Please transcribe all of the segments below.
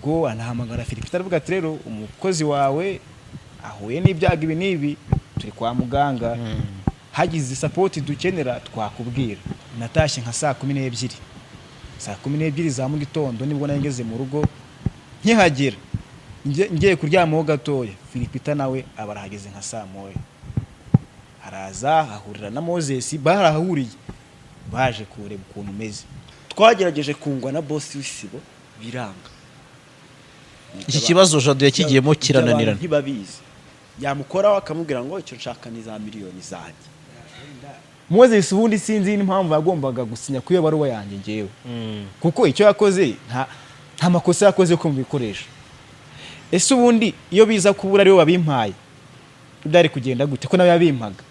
Ubwo anahamagara Philip, aravuga ati: "Rero umukozi wawe ahuye n'ibyago ibi n'ibi, turi kwa muganga, hagize support dukenera twakubwira." Natashye nka saa 12, saa 12 za mu gitondo nibwo nari ngeze mu rugo. Nkihagera ngiye kuryamaho gatoya, Philipita nawe aba arahageze nka saa 1, araza ahurira na Moses. Barahahuriye baje kureba ukuntu umeze. Twagerageje kungwa na bosi w'isibo biranga. Iki kibazo Jado yakigiyemo Ibyo kirananirana. abantu ntibabizi. Yamukoraho akamubwira ngo icyo nshaka ni za miliyoni zanjye. Moses ubundi sinzi n'impamvu yagombaga gusinya kuri iyo baruwa yanjye ngewe, kuko icyo yakoze nta makosa yakoze yo kumva ibikoresho. Ese ubundi iyo biza kubura ariwe wabimpaye byari kugenda gute, ko nawe yabimpaga?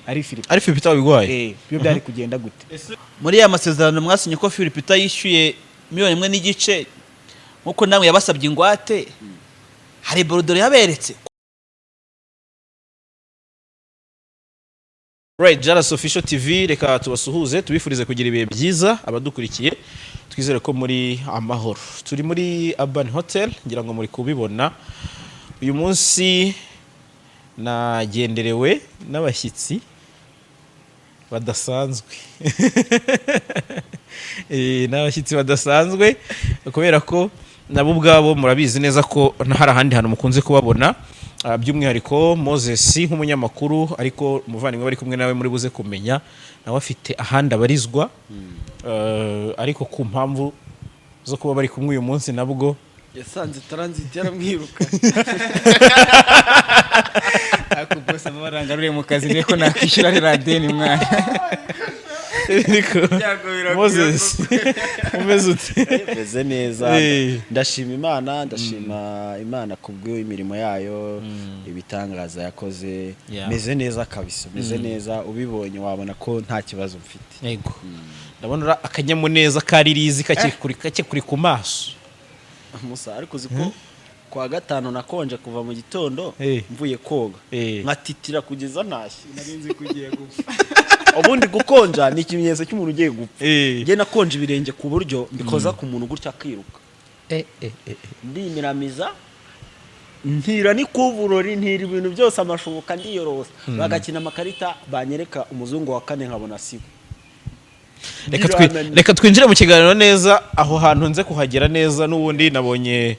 Ari Philip. Ari Philip wabiguhaye? Eh, byo byari kugenda gute? Muri ya masezerano mwasinye ko Philip yishyuye miliyoni 1.5 nk'uko namwe yabasabye ingwate, hari borudoro yaberetse? Right, Jaras Official TV, reka tubasuhuze, tubifurize kugira ibihe byiza. Abadukurikiye, twizere ko muri amahoro. Turi muri Urban Hotel, ngira ngo muri kubibona. Uyu munsi nagenderewe n'abashyitsi badasanzwe. N'abashyitsi badasanzwe kubera ko nabo ubwabo murabizi neza ko hari ahandi hantu mukunze kubabona. By'umwihariko Moses nk'umunyamakuru, ariko umuvandimwe bari kumwe nawe muri buze kumenya nawe afite ahandi abarizwa. Ariko ku mpamvu zo kuba bari kumwe uyu munsi nabwo Yasanze transit yaramwiruka. Ariko bose amafaranga aruriye mu kazi niko nakwishyura ririya deni, mwana. Ariko Moses, umeze ute? Meze neza. Ndashima Imana, ndashima Imana kubw'imirimo yayo, ibitangaza yakoze. Meze neza kabisa, meze neza. Ubibonye wabona ko nta kibazo mfite. Yego, ndabona ura akanyamuneza ka ririzi kakikuri ku maso. Musa, ariko uzi ko kwa gatanu nakonje kuva mu gitondo, mvuye koga, nkatitira kugeza ntashye? Nari nzi ko ugiye gupfa. Ubundi gukonja ni ikimenyetso cy'umuntu ugiye gupfa. Njye nakonje ibirenge ku buryo mbikoza ku muntu gutya akiruka. Ndimiramiza, ntira n'ikuvurori, ntira ibintu byose, amashuka ndiyorosa, bagakina amakarita, banyereka umuzungu wa kane nkabona sibo. Reka twinjire mu kiganiro neza. Aho hantu nze kuhagera neza. N'ubundi nabonye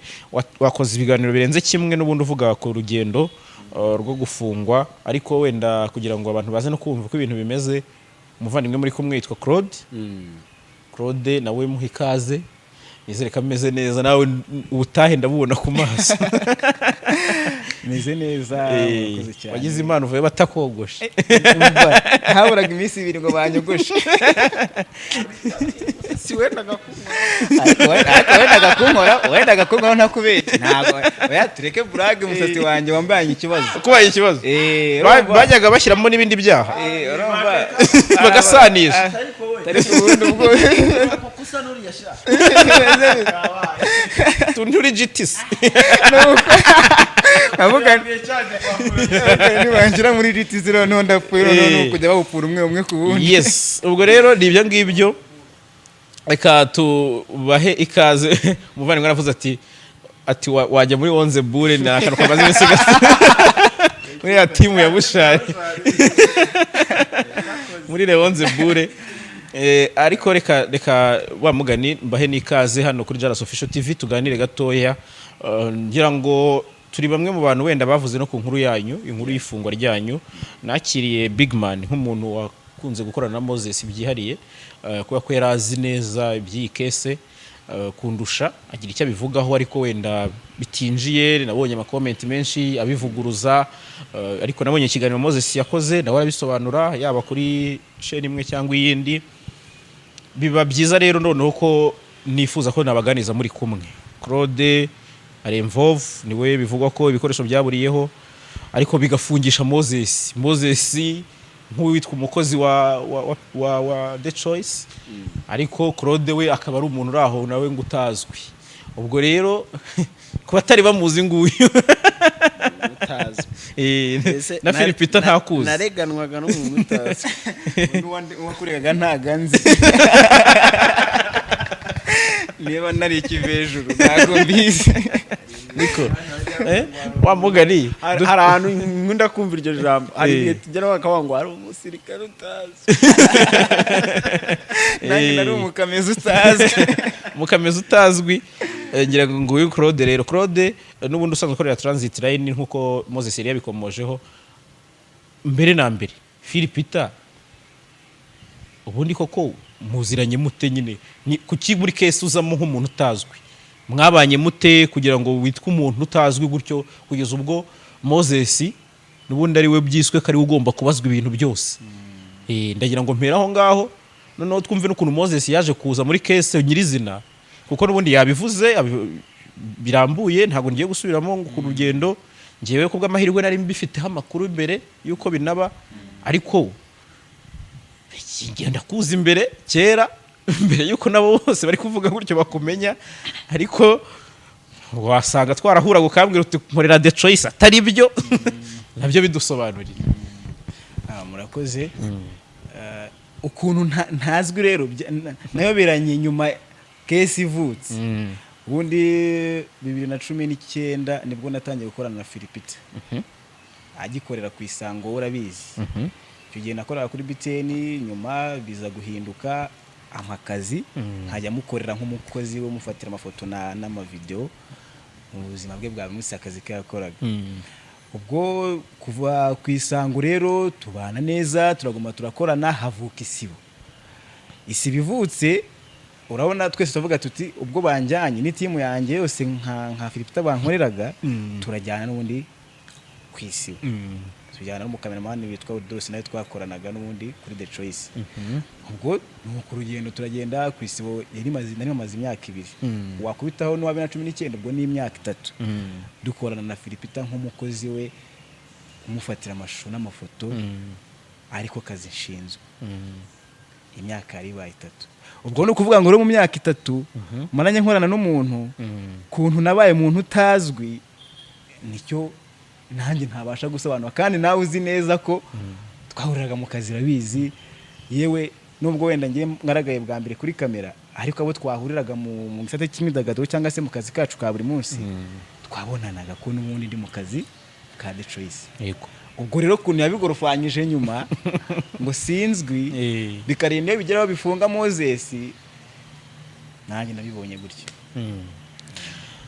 wakoze ibiganiro birenze kimwe n'ubundi uvuga ku rugendo rwo gufungwa, ariko wenda kugira ngo abantu baze no kumva uko ibintu bimeze, umuvandimwe muri kumwe yitwa Claude. Claude nawe muha ikaze, nizere ko ameze neza. Nawe ubutahe ndabubona ku maso. Meze neza. Murakoze cyane. Wagize impano uvuye batakogoshe. Umva, haburaga iminsi 2 ngo banyogoshe. Si wendaga kunywa? Ariko wendaga kunkora, ntakubeshye. Ntabwo, oya, tureke burage, umusatsi wanjye wambanye ikibazo. Kubaye ikibazo. Urumva- Bajyaga bashyiramo n'ibindi byaha. Urumva Bagasanisha. Ariko ubundi ubwo Kuko usa n'uriya sha. Turi GTC. Nkavuga nibanjira muri GTC noneho ndapfuye, noneho ni ukujya bawupfura umwe umwe ku wundi. Yes, ubwo rero ni ibyo ngibyo, reka tubahe ikaze. Umuvandimwe aravuze ati wajya muri onze bure, ni akantu kamaze iminsi gasa muri ya timu ya Bushari muri Leonze Bure. Ariko reka wa mugani mbahe n'ikaze hano kuri Jaras Official TV, tuganire gatoya. Ngira ngo turi bamwe mu bantu wenda bavuze no ku nkuru yanyu, inkuru y'ifungwa ryanyu. Nakiriye Big Man nk'umuntu wakunze gukorana na Moses byihariye, kubera ko yari azi neza iby'iyi case kundusha, agira icyo abivugaho ariko wenda bitinjiye. Nabonye amakomenti menshi abivuguruza, ariko nabonye ikiganiro Moses yakoze nawe arabisobanura, yaba kuri chaîne imwe cyangwa iyindi. Biba byiza rero noneho ko nifuza ko nabaganiza muri kumwe. Claude Aremvov niwe bivugwa ko ibikoresho byaburiyeho, ariko bigafungisha Moses. Moses nk'uwitwa umukozi wa The Choice, ariko Claude we akaba ari umuntu uri aho nawe ngo utazwi. Ubwo rero ku batari bamuzi, nguyu. Utazwi. Na Philipita ntakuzi. Nareganwaga n'umuntu utazi. Uwakuregaga ntaganzi. Niba nari ikivejuru, ntabwo mbizi. Niko wa mugani. Hari ahantu nkunda kumva iryo jambo, hari igihe tugera bakavuga ngo hari umusirikare utazi. Nanjye nari umukamezi utazi. Mukamezi utazwi. Ngira ngo nguyu Claude rero, Claude, n'ubundi usanzwe ukorera Transit Line nk'uko Moses yari yabikomojeho. Mbere na mbere, Phil Peter ubundi koko muziranye mute nyine? Ni kuki muri case uzamo nk'umuntu utazwi? Mwabanye mute kugira ngo witwe umuntu utazwi gutyo, kugeza ubwo Moses n'ubundi ari we byiswe ko ari we ugomba kubazwa ibintu byose? Ndagira ngo mpere aho ngaho, noneho twumve n'ukuntu Moses yaje kuza muri case nyirizina, kuko n'ubundi yabivuze birambuye, ntabwo ngiye gusubiramo ngo ku rugendo. Ngewe ku bw'amahirwe nari mbifiteho amakuru imbere y'uko binaba, ariko ngenda kuza imbere kera, mbere y'uko nabo bose bari kuvuga gutyo bakumenya. Ariko wasanga twarahuraga ukambwira uti nkorera The Choice, atari byo nabyo bidusobanurira. Ah, murakoze. Ukuntu ntazwi rero nayoberanye nyuma case ivutse. Ubundi 2019 nibwo natangiye gukorana na Phil Peter agikorera ku Isango, wowe urabizi. Icyo gihe nakoraga kuri BTN, nyuma biza guhinduka, ampa akazi nkajya mukorera nk'umukozi we, mufatira amafoto n'amavideo mu buzima bwe bwa buri munsi, akazi ke yakoraga. Ubwo kuva ku Isango rero tubana neza, turaguma turakorana, havuka Isibo. Isibo ivutse, urabona twese turavuga tuti ubwo banjyanye ni team yanjye yose nka Phil Peter bankoreraga, turajyana n'ubundi ku Isibo, tujyana n'umukameramani witwa Udos nawe twakoranaga n'ubundi kuri The Choice. Ubwo ni uku rugendo turagenda ku Isibo, yari imaze, nari maze imyaka 2, wakubitaho n'uwa 2019, ubwo ni imyaka 3 dukorana na Phil Peter nk'umukozi we, umufatira amashusho n'amafoto, ariko kazi nshinzwe. Imyaka yari ibaye 3. Ubwo ni ukuvuga ngo rero mu myaka 3 maranye nkorana n'umuntu, kuntu nabaye umuntu utazwi nicyo nanjye ntabasha gusobanura. Kandi nawe uzi neza ko twahuriraga mu kazi, urabizi. Yewe nubwo wenda ngiye ngaragaye bwa mbere kuri kamera, ariko abo twahuriraga mu gisate cy'imyidagaduro cyangwa se mu kazi kacu ka buri munsi, twabonanaga ko n'ubundi ndi mu kazi ka The Choice. Ubwo rero ukuntu yabigorofanyije nyuma ngo sinzwi, bikarinda iyo bigeraho bifunga Moses, nanjye nabibonye gutyo.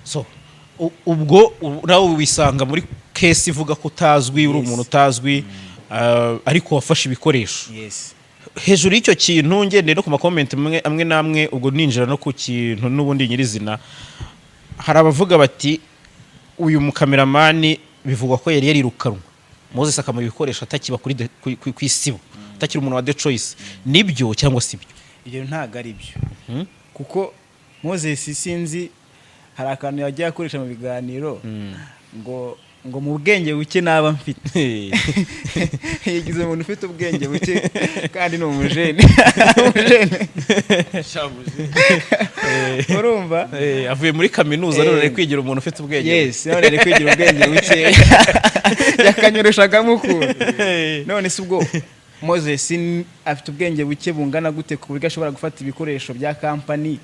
So ubwo nawe wisanga muri case ivuga ko utazwi, uri umuntu utazwi, ariko wafashe ibikoresho. Yes. Hejuru y'icyo kintu, ngendeye no ku ma comments amwe amwe n'amwe, ubwo ninjira no ku kintu n'ubundi nyirizina, hari abavuga bati uyu mukameramani bivugwa ko yari yarirukanwe, Moses akamuha ibikoresho atakiba kuri ku Isibo, atakiri umuntu wa The Choice. Nibyo cyangwa si byo? Ibyo ntabwo ari byo, kuko Moses, sinzi, hari akantu yagiye akoresha mu biganiro ngo mu bwenge buke naba mfite, yigize umuntu ufite ubwenge buke kandi ni umujene, umujene, urumva? Avuye muri kaminuza none ari kwigira umuntu ufite ubwenge. Yes, none ari kwigira ubwenge buke, yakanyorushagamo ukuntu. None se ubwo Moses afite ubwenge buke bungana gute ku buryo ashobora gufata ibikoresho bya kampani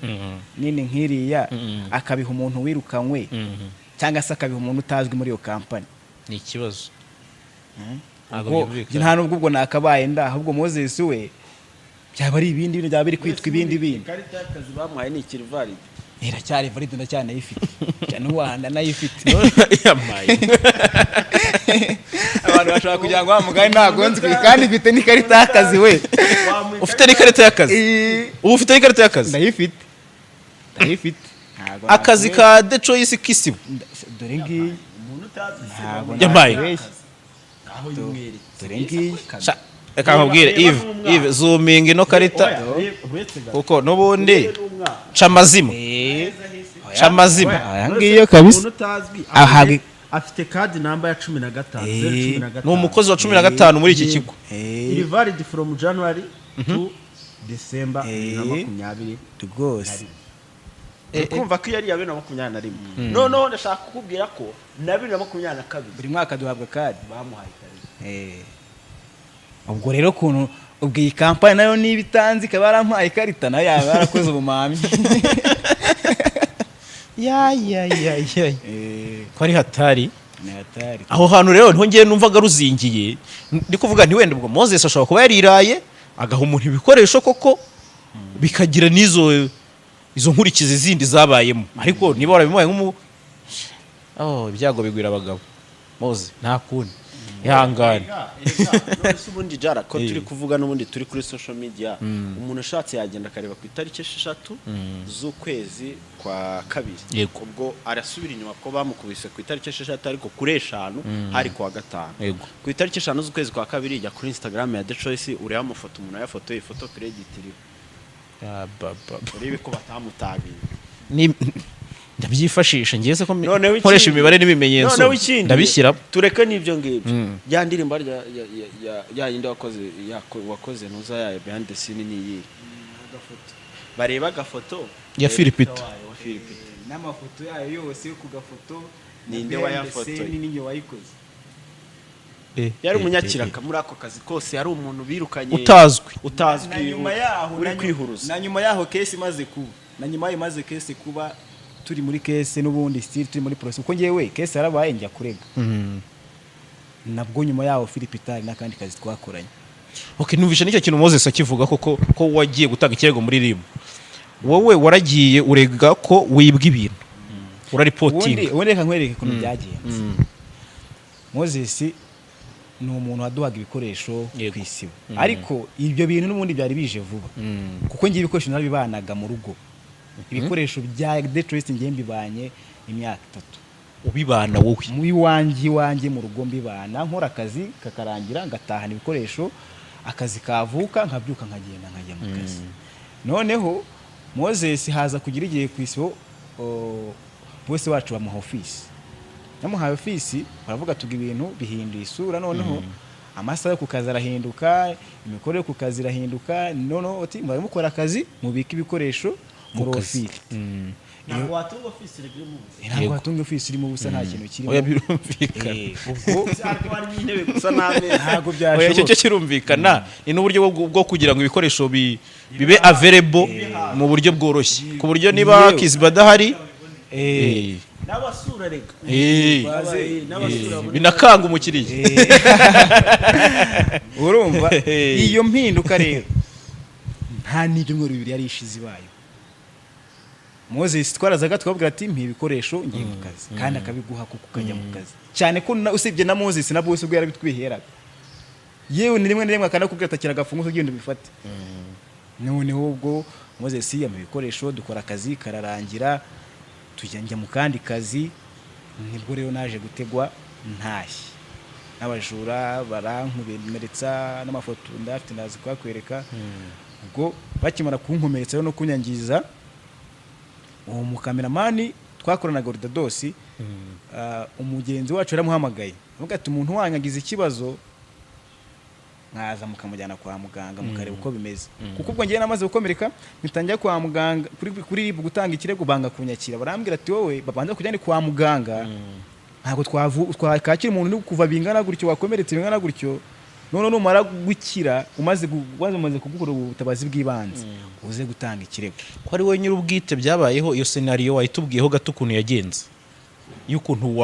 nini nk'iriya akabiha umuntu wirukanywe, cyangwa se akabiha umuntu utazwi muri iyo kampani? Ni ikibazo. Ntabwo Ubwo byumvikana. nta nubwo ubwo nakabaye nda, ahubwo Moses we byaba ari ibindi bintu, byaba biri kwitwa ibindi bindi. Ikarita y'akazi bamuhaye ni ikiri valide? Iracyari valide, ndacyanayifite n'uwanda nayifite. Yamaye. Abantu bashobora kugira ngo wa mugani ntabwo nzwi kandi mfite n'ikarita y'akazi we. Ufite n'ikarita y'akazi? Ubu ufite n'ikarita y'akazi? Ndayifite, ndayifite. Ntabwo Akazi nakubeshya. ka The Choice k'Isibo. Dore ngiyi. Umuntu utazi. Ntabwo Yamaye. nakubeshya. Aho yimweretse. Dore ngiyi. Sha, reka nkubwire. Reba Yves, n'umwana. Yves, zoominga ino karita, kuko n'ubundi ca amazima, ca amazima. Aya ngiyo kabisa. Umuntu utazwi afite card number ya 15, 015. Ni umukozi wa 15 muri iki kigo. Iri valid from January to December 2020. Rwose. Kumva ko iyo ari iya 2021, noneho ndashaka kukubwira ko na 2022 Buri mwaka duhabwa card. bamuhaye ikarita. Ubwo rero ukuntu Ubwo iyi kampani nayo niba itanze, ikaba yarampaye ikarita, nayo yaba yarakoze ubumamyi. Ya ya ya ya! Ko ari hatari! Ni hatari. Aho hantu rero niho ngewe numvaga ruzingiye. Ndi kuvuga nti wenda ubwo Moses ashobora kuba yariraye, agaha umuntu ibikoresho koko, bikagira n'izo izo nkurikizi zindi zabayemo. Ariko niba warabimuhaye nk'umu, oh, ibyago bigwira abagabo. Mose, nta kundi, ihangane. None se ubundi jara ko turi kuvuga, n'ubundi turi kuri social media, umuntu ushatse yagenda akareba ku itariki 6 z'ukwezi kwa kabiri. Ubwo arasubira inyuma ko bamukubise ku itariki 6, ariko kuri 5 hari kuwa gatanu. Ku itariki 5 z'ukwezi kwa kabiri, jya kuri Instagram ya The Choice, urebe amafoto umuntu yafotoye, ifoto credit iriho. Ah, ba, ba, ba. Urebe ko batamutagiye. Ndabyifashisha ngiye se ko Noneho nkoresha imibare n'ibimenyetso. Noneho ikindi, Ndabishyira. tureke n'ibyo ngibyo. Ya ndirimbo ya yindi wakoze, wakoze ntuza yayo behind the scene ni iyihe? Bareba agafoto Ya Philipita. wayo wa Philipita. N'amafoto yayo yose yo ku gafoto. Ninde na behind the wayafotoye? scene, ninjye wayikoze. Yari umunyakiraka muri ako kazi kose, yari umuntu birukanye. Utazwi. Utazwi. Na nyuma yaho uri na kwihuruza. Na nyuma yaho case imaze kuba, na nyuma yaho imaze case kuba, turi muri case n'ubundi, still turi muri process, kuko ngewe case yarabaye njya kurega. Nabwo nyuma yaho Philip hari n'akandi kazi twakoranye. Okay, numvishe nicyo kintu Moses akivuga koko ko wagiye gutanga ikirego muri RIB. Wowe waragiye urega ko wibwa ibintu, Ubundi uraripotinga? Ubundi reka nkwereke ukuntu byagenze. Moses ni umuntu waduhaga ibikoresho ku isibo, ariko ibyo bintu n'ubundi byari bije vuba, kuko ngiye ibikoresho narabibanaga mu rugo. Ibikoresho bya The Choice ngiye mbibanye imyaka 3. Ubibana wowe? Mu iwanjye, iwanjye mu rugo mbibana, nkora akazi kakarangira ngatahana ibikoresho, akazi kavuka nkabyuka nkagenda nkajya mu kazi. Noneho Moses haza kugira igihe ku isibo, bose wacu bamuha ofisi. Bamuhaye ofisi, baravuga tuga ibintu bihinduye isura. Noneho amasaha yo ku kazi arahinduka, imikorere yo ku kazi irahinduka. Noneho uti mubare mukora akazi, mubike ibikoresho muri Ku kazi. ofisi. Ntabwo watunga ofisi rero mu busa. Ntabwo watunga ofisi irimo ubusa, nta kintu kirimo. Oya, birumvikana. Ubwo Ariko harimo intebe gusa n'ameza. Ntabwo Oya, icyo byashoboka. cyo kirumvikana, ni n'uburyo bwo kugira ngo ibikoresho bibe available mu buryo bworoshye, ku buryo niba Kiziba adahari, N'abasura rega. N'abasura. Binakanga umukiriya. Urumva iyo mpinduka rero nta n'ibyumweru 2 yari ishize ibaye. Moses twarazaga twabwira ati mpa ibikoresho ngiye mu kazi, kandi akabiguha kuko ukajya mu kazi. Cyane ko usibye na Moses, na bose ubwo yarabitwiheraga. Yewe, ni rimwe na rimwe akanakubwira ati akira agafunguzo, ugenda ubifate. Noneho ubwo Moses yampa ibikoresho, dukora akazi kararangira, tujya njya mu kandi kazi. Nibwo rero naje gutegwa ntashye n'abajura, barankomeretsa, n'amafoto ndafite, ndazi kuhakwereka. Ubwo bakimara kunkomeretsa rero no kunyangiza, uwo mukameramani twakoranaga Rudadosi, umugenzi wacu yaramuhamagaye, avuga ati umuntu wanyu agize ikibazo, mwaza mukamujyana kwa muganga mukareba uko bimeze. Kuko ubwo ngewe namaze gukomereka, mpita njya kwa muganga kuri RIB gutanga ikirego, banga kunyakira, barambwira ati wowe babanza kujyana kwa muganga, ntabwo twakakira umuntu uri kuva bingana gutyo, wakomeretse bingana gutyo. None numara gukira, umaze kugukora ubutabazi bw'ibanze, uze gutanga ikirego. Ko ari wowe nyir'ubwite byabayeho, iyo scenario wayitubwiyeho gato ukuntu yagenze, y'ukuntu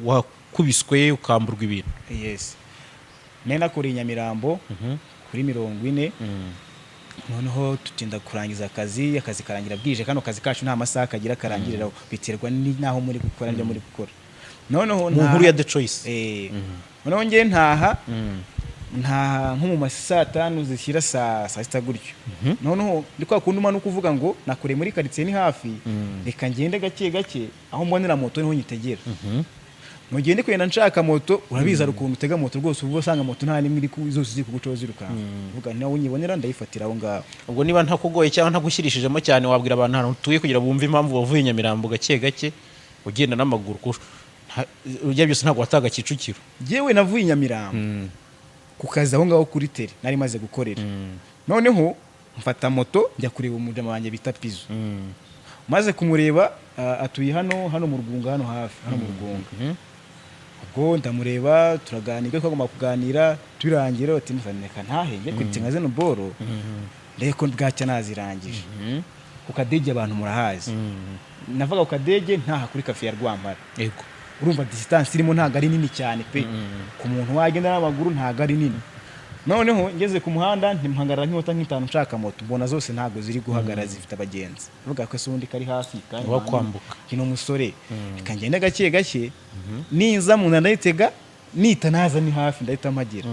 wakubiswe ukamburwa ibintu? Yes, nari nakoreye i Nyamirambo kuri 40. Noneho tutinda kurangiza akazi, akazi karangira bwije. Kano kazi kacu nta masaha kagira karangiriraho, biterwa n'aho muri gukora n'ibyo muri gukora. Noneho Mu nkuru ya The Choice. Noneho ngewe ntaha nko mu ma saa tanu zishyira saa sita gutyo. Noneho ndi kwa kundi umanuka uvuga ngo nakoreye muri karitsiye ni hafi, reka ngende gake gake, aho mbonera moto niho nyitegera. Mu gihe ndi kugenda nshaka moto, urabizi hari ukuntu utega moto rwose uba usanga moto nta n'imwe iri zose ziri kugucaho zirukanka, uvuga nawe unyibonera ndayifatira aho ngaho. Ubwo niba ntakugoye cyangwa ntagushyirishijemo cyane, wabwira abantu ahantu utuye kugira bumve impamvu wavuye i Nyamirambo gake gake ugenda n'amaguru, kuko urya byose ntabwo wataga Kicukiro? Yewe, navuye i Nyamirambo ku kazi aho ngaho kuri tele nari maze gukorera. Noneho mfata moto njya kureba umujama wanjye bita Pizo. Maze kumureba, atuye hano hano mu Rugunga, hano hafi hano mu Rugunga. Ubwo ndamureba, turaganira ibyo twagomba kuganira, tubirangira ati reka ntahe njye kwitinga zino boro, ndebe ko bwacya nazirangije. Ku Kadege abantu murahazi, navuga ku Kadege ntaha kuri Café ya Rwampara. Urumva distance irimo ntabwo ari nini cyane pe, ku muntu wagenda n'amaguru ntabwo ari nini. Noneho ngeze ku muhanda ntimuhagarara nk'iminota nk'itanu nshaka moto, mbona zose ntabwo ziri guhagarara, zifite abagenzi. Mvuga ko se ubundi kari hafi kandi Wa kwambuka. Kino musore, reka ngende gake gake, niza mu nda ndayitega, nita naza ni hafi ndahita mpagera.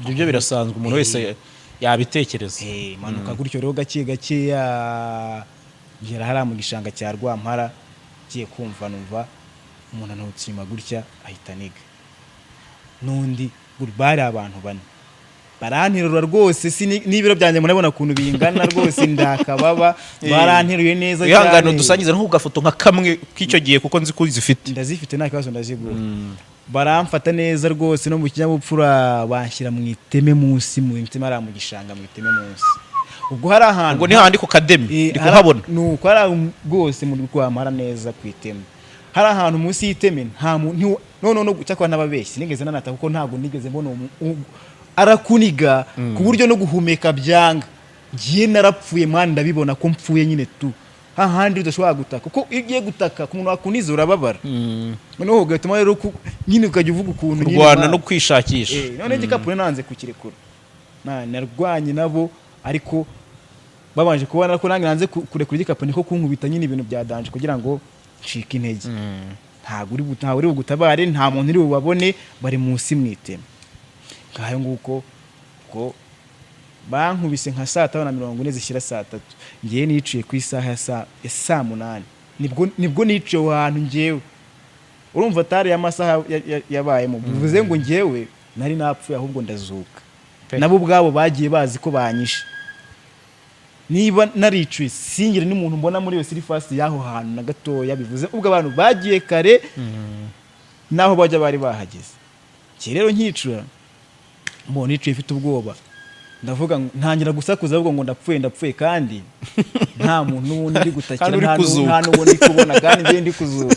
Ibyo byo birasanzwe, umuntu wese yabitekereza. Manuka gutyo rero gake gakeya, ngera hariya mu gishanga cya Rwampara, ngiye kumva numva umuntu anutse inyuma gutya, ahita aniga n'undi. Bari abantu bane baranterura rwose, si n'ibiro byanjye murabona ukuntu bingana rwose, ndakababa, baranteruye neza Wihangane cyane. udusangize nko ku gafoto nka kamwe k'icyo gihe, kuko nzi ko uzifite. Ndazifite, nta kibazo, ndazigura. Baramfata neza rwose no mu kinyabupfura, banshyira mu iteme munsi, mu iteme hariya mu gishanga, mu iteme munsi. Ubwo hari ahantu Ubwo ni hahandi ku Kademi? Ndi kuhabona. Nuko hari rwose mu Rwampara neza ku iteme, hari ahantu munsi y'iteme, nta muntu no cyakora n'ababeshyi nigeze nanata, kuko ntabwo nigeze mbona arakuniga ku buryo no guhumeka byanga. Ngiye narapfuye man, ndabibona ko mpfuye nyine tu, hahandi udashobora gutaka, kuko iyo ugiye gutaka ku muntu wakunize urababara, noneho ugatuma rero nyine ukajya uvuga ukuntu nyine Kurwana man. no kwishakisha. None igikapu rero nanze kukirekura. Narwanye nabo, ariko babanje kubona ko nanjye nanze kurekura igikapu, niko kunkubita nyine ibintu bya danger kugira ngo ncike intege. Ntabwo uri ntawe uri bugutabare, nta muntu uri bubabone, bari munsi mu iteme. Ngayo nguko ko bankubise nka 5:40 zishyira 3:00, ngewe niciye ku isaha ya 8:00, nibwo niciye aho hantu ngewe. Urumva atari y'amasaha yabayemo, bivuze ngo ngewe nari napfuye ahubwo ndazuka. Nabo ubwabo bagiye bazi ko banyishe. Niba naricuye singire n'umuntu mbona muri iyo surface y'aho hantu na gatoya, bivuze ubwo abantu bagiye kare n'aho bajya bari bahageze. Njye rero nkicura mbona nicuye mfite ubwoba, ndavuga ntangira gusakuza ahubwo ngo ndapfuye, ndapfuye, kandi nta muntu n'ubundi ndi gutakira, Kandi uri nta kuzuka. nta n'uwo ndi kubona, kandi njye ndi kuzuka.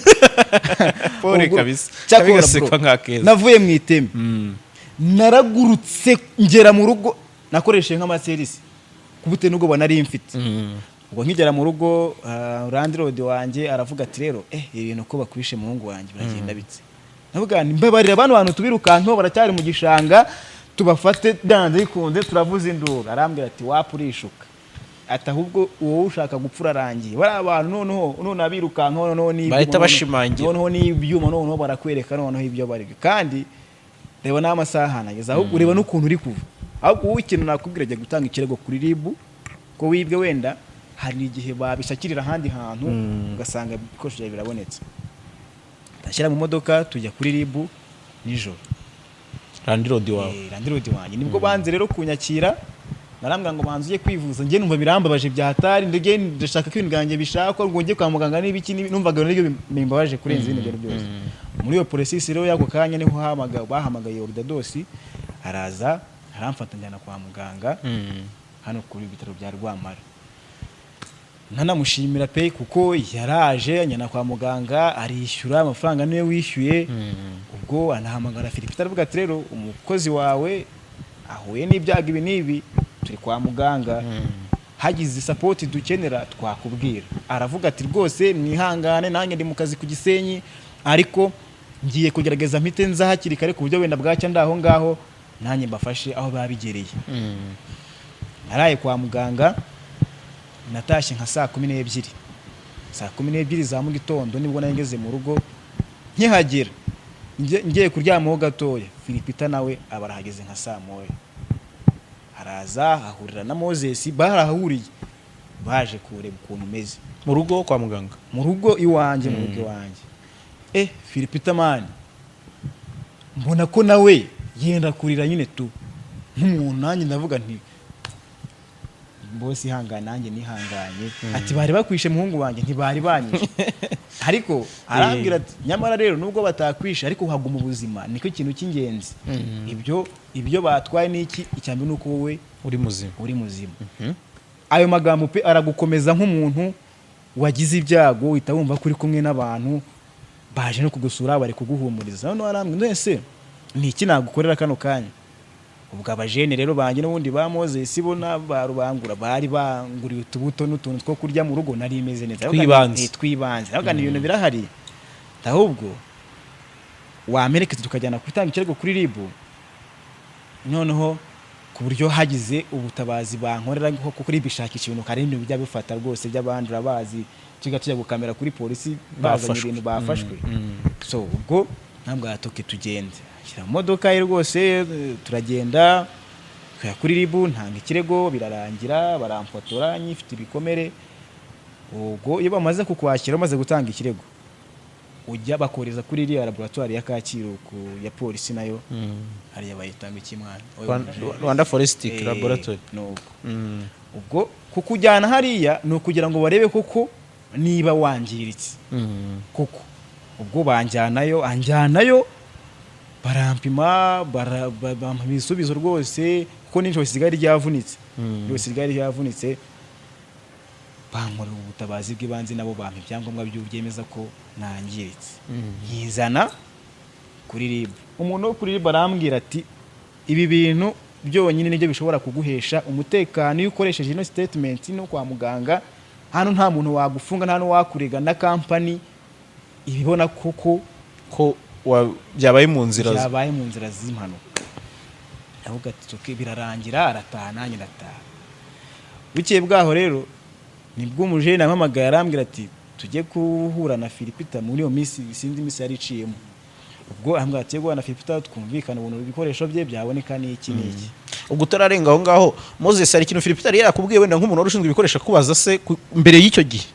Pole Ubwo- kabisa. Cyakora Kabigasekwa bro, nk'akeza. navuye mu iteme, naragurutse ngera mu rugo, nakoresheje nk'amaserisi kubitewe n'ubwoba nari mfite. Ubwo nkigera mu rugo, landlord wanjye aravuga ati: "Rero ibintu ko bakwishe muhungu wanjye biragenda bitse?" Ndavuga nti: "Mbabarira, bano bantu tubirukankeho, baracyari mu gishanga, tubafate byanze bikunze, turavuza induru." Arambwira ati: "Wapa, urishuka," ati: "Ahubwo wowe ushaka gupfa urarangiye, bariya abantu noneho none abirukankaho noneho n'ibyuma Bahita bashimangira. Noneho n'ibyuma, noneho barakwereka noneho ibyo bari, kandi reba n'amasaha nageze, ahubwo ureba n'ukuntu uri kuva. Ahubwo wowe ikintu nakubwira, jya gutanga ikirego kuri RIB ko wibwe, wenda hari igihe babishakirira ahandi hantu ugasanga ibikoresho byawe birabonetse." Ndashyira mu modoka tujya kuri RIB nijoro. Landlord wawe? Landlord wanjye nibwo banze rero kunyakira, narambwira ngo banze ujye kwivuza. Njye numva birambabaje bya hatari, ndege ndashaka ko ibintu byanjye bishakwa ngo njye kwa muganga n'ibiki numvaga nibyo bimbabaje kurenza ibindi bintu byose. Muri iyo process rero y'ako kanya niho bahamagaye Oridadosi, araza aramfata njyana kwa muganga hano kuri bitaro bya Rwampara. Ntanamushimira pe, kuko yaraje anjyana kwa muganga, arishyura amafaranga, niwe wishyuye. Ubwo anahamagara Philip, aravuga ati: "Rero umukozi wawe ahuye n'ibyago ibi n'ibi, turi kwa muganga, hagize support dukenera twakubwira." Aravuga ati: "Rwose mwihangane, nanjye ndi mu kazi ku Gisenyi, ariko ngiye kugerageza mpite nza hakiri kare, ku buryo wenda bwacya ndaho ngaho nanjye mbafashe aho babigereye." Naraye kwa muganga, natashye nka 12:00, 12:00 za mu gitondo nibwo nari ngeze mu rugo. Nkihagera ngiye kuryamaho gatoya, Filipita nawe aba arahageze nka 1:00, araza ahurira na Moses, barahahuriye baje kureba ukuntu umeze. Mu rugo kwa muganga? Mu rugo iwanjye, mu rugo iwanjye. Filipita man, mbona ko nawe yenda kurira nyine tu nk'umuntu, nanjye ndavuga nti: "Bose ihangane, nanjye nihanganye." Ati: "Bari bakwishe muhungu wanjye?" "Ntibari banyishe." Ariko arambwira ati: "Nyamara rero nubwo batakwishe, ariko uhaguma ubuzima, nicyo kintu cy'ingenzi. Ibyo batwaye n'iki, icyambere ni uko wowe uri muzima." Uri muzima. Ayo magambo pe aragukomeza nk'umuntu wagize ibyago, uhita wumva ko uri kumwe n'abantu. Baje no kugusura, bari kuguhumuriza. Noneho arambwira: "None ni iki nagukorera kano kanya?" Ubwo abajene rero banjye n'ubundi ba Moses bo na ba Rubangura bari banguriye utubuto n'utuntu two kurya mu rugo, nari imeze neza. Twibanze. Twibanze. Ndavuga ni ibintu birahari, ahubwo wamerekeza tukajyana gutanga ikirego kuri RIB, noneho ku buryo hagize ubutabazi bankorera, nko kuri bishakisha ibintu kandi ibintu bijya bifata rwose by'abandi, urabazi, tujya gukamera kuri polisi bazanye Bafashwe. ibintu bafashwe. So ubwo ntabwo yatoke, tugende, shyira mu modoka ye rwose, turagenda tujya kuri RIB, ntanga ikirego, birarangira, baramfotora nyifite ibikomere. Ubwo iyo bamaze kukwakira, bamaze gutanga ikirego, ujya bakohereza kuri iriya laboratoire ya Kacyiru ya polisi nayo hariya bayitanga iki mwana? Rwanda Forensic Laboratory. Nuko ubwo kukujyana hariya ni ukugira ngo barebe koko niba wangiritse koko. Ubwo banjyanayo, anjyanayo, barampima, bampa ibisubizo rwose, kuko nijoro ryari ryavunitse, ijosi ryari ryavunitse. Bankorera ubutabazi bw'ibanze, nabo bampa ibyangombwa byemeza ko nangiritse, nkizana kuri RIB. Umuntu wo kuri RIB arambwira ati: "Ibi bintu byonyine nibyo bishobora kuguhesha umutekano. Iyo ukoresheje ino statement no kwa muganga hano, nta muntu wagufunga, nta n'uwakurega, na kampani ibibona koko ko byabaye mu nzira byabaye mu nzira z'impanuka." Aravuga ati: "Okay." Birarangira, arataha, nanjye ndataha. Bukeye bwaho rero nibwo umujene yampamagaye, arambwira ati: "Tujye guhura na Philipita." Muri iyo minsi, sinzi iminsi yari iciyemo, ubwo arambwira ati: "Tujye guhura na Philipita, twumvikane ubuntu ibikoresho bye byaboneka n'iki n'iki." Ubwo utararenga aho ngaho, Moses, hari ikintu Philip yari yarakubwiye wenda nk'umuntu wari ushinzwe ibikoresho akubaza se mbere y'icyo gihe,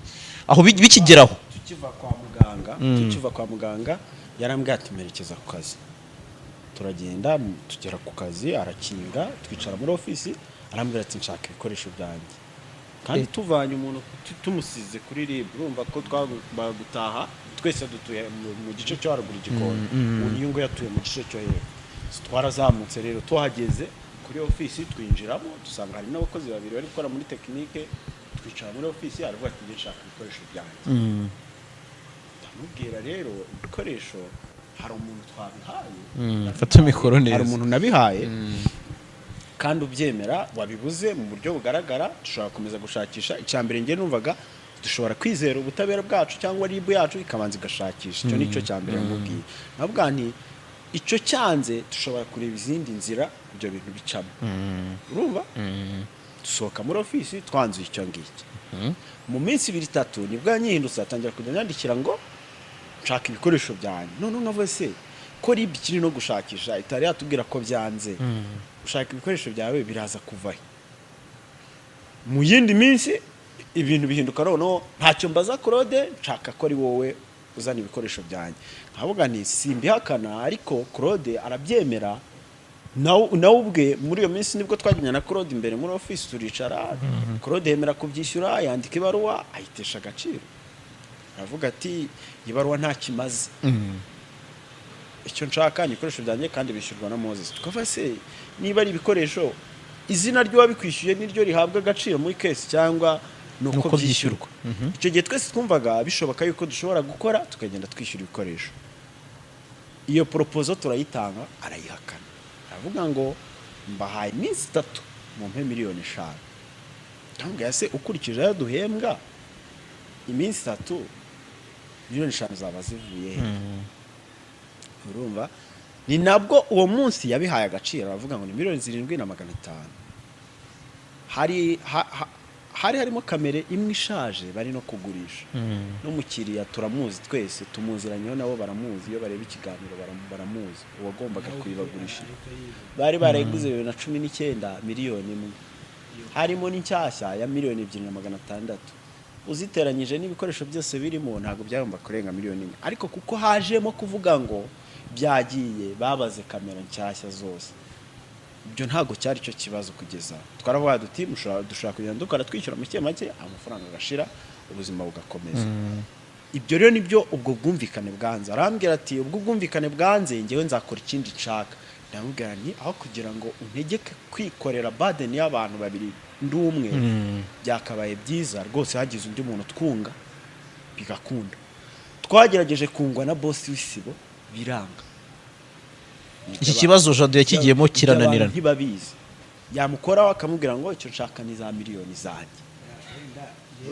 aho bikigeraho? Tukiva kwa muganga yarambwiye ati: "Merekeza ku kazi." Turagenda, tugera ku kazi, arakinga, twicara muri ofisi, arambwira ati: "Nshaka ibikoresho byanjye." Kandi tuvanye umuntu tumusize kuri RIB, urumva ko twagombaga gutaha twese. Dutuye mu gice cyo haruguru Igikondo, uyu nguyu atuye mu gice cyo hepfo. So, twarazamutse rero, tuhageze kuri ofisi twinjiramo, dusanga hari n'abakozi babiri bari gukora muri tekinike. Twicara muri ofisi, aravuga ati: "Njye nshaka ibikoresho byanjye." Ndamubwira rero: "Ibikoresho hari umuntu twabihaye." Fata mikoro neza. "Hari umuntu nabihaye kandi ubyemera wabibuze mu buryo bugaragara, dushobora gukomeza gushakisha." Icya mbere njye numvaga dushobora kwizera ubutabera bwacu cyangwa RIB yacu ikabanza igashakisha. Icyo nicyo cya mbere yamubwiye. Navuga nti: "Icyo cyanze, dushobora kureba izindi nzira ibyo bintu bicamo." Urumva, dusohoka muri ofisi twanzuye icyo ngicyo. Mu minsi ibiri itatu nibwo yanyihindutse, atangira kujya anyandikira ngo: "Nshaka ibikoresho byanjye." Noneho nkavuga: "Se ko RIB ikiri no gushakisha, itari yatubwira ko byanze, ushaka ibikoresho byawe biraza kuva he?" Mu yindi minsi ibintu bihinduka, noneho ntacyo mbaza Claude, nshaka ko ari wowe uzana ibikoresho byanjye. Nkavuga nti: "Simbihakana, ariko Claude arabyemera nawe ubwe." Muri iyo minsi nibwo twajyanye na Claude imbere muri office, turicara, Claude yemera kubyishyura, yandika ibaruwa, ayitesha agaciro, aravuga ati: "Ibaruwa nta kimaze, icyo nshaka ni ibikoresho byanjye kandi bishyurwa na Moses." Tukavuga: "Se niba ari ibikoresho, izina ry'uwabikwishyuye niryo rihabwa agaciro muri case cyangwa ni uko Nuko byishyurwa?" Icyo gihe twese twumvaga bishoboka yuko dushobora gukora tukagenda twishyura ibikoresho. Iyo proposal turayitanga, arayihakana, aravuga ngo: "Mbahaye iminsi 3, mumpe miliyoni 5." Ndamubwira: "Se ukurikije ayo duhembwa, iminsi 3 miliyoni 5 zaba zivuye he?" Urumva ni nabwo uwo munsi yabihaye agaciro, aravuga ngo ni miliyoni 7 na 500. Hari hari harimo kamere imwe ishaje bari no kugurisha, n'umukiriya turamuzi twese, tumuziranyeho, nabo baramuzi, iyo bareba ikiganiro baramuzi. Uwagombaga kuyibagurisha bari barayiguze 2019 miliyoni 1, harimo n'inshyashya ya miliyoni 2 na 600. Uziteranyije n'ibikoresho byose birimo, ntabwo byagomba kurenga miliyoni 1. Ariko kuko hajemo kuvuga ngo byagiye babaze kamera nshyashya zose, ibyo ntabwo cyari cyo kibazo. Kugeza twaravuga duti: "Dushobora kugenda dukora, twishyura make make, amafaranga agashira, ubuzima bugakomeza." Ibyo rero nibyo ubwo bwumvikane bwanze. Arambwira ati: "Ubwo bwumvikane bwanze, njyewe nzakora ikindi nshaka." Ndamubwira nti: "Aho kugira ngo untegeke kwikorera burden y'abantu babiri ndi umwe, byakabaye byiza rwose hagize undi muntu twunga bigakunda." Twagerageje kungwa na boss w'Isibo, biranga. Iki kibazo Jado yakigiyemo Ibyo abantu kirananirana. Ntibabizi, yamukoraho akamubwira ngo icyo nshaka ni za miliyoni zanjye.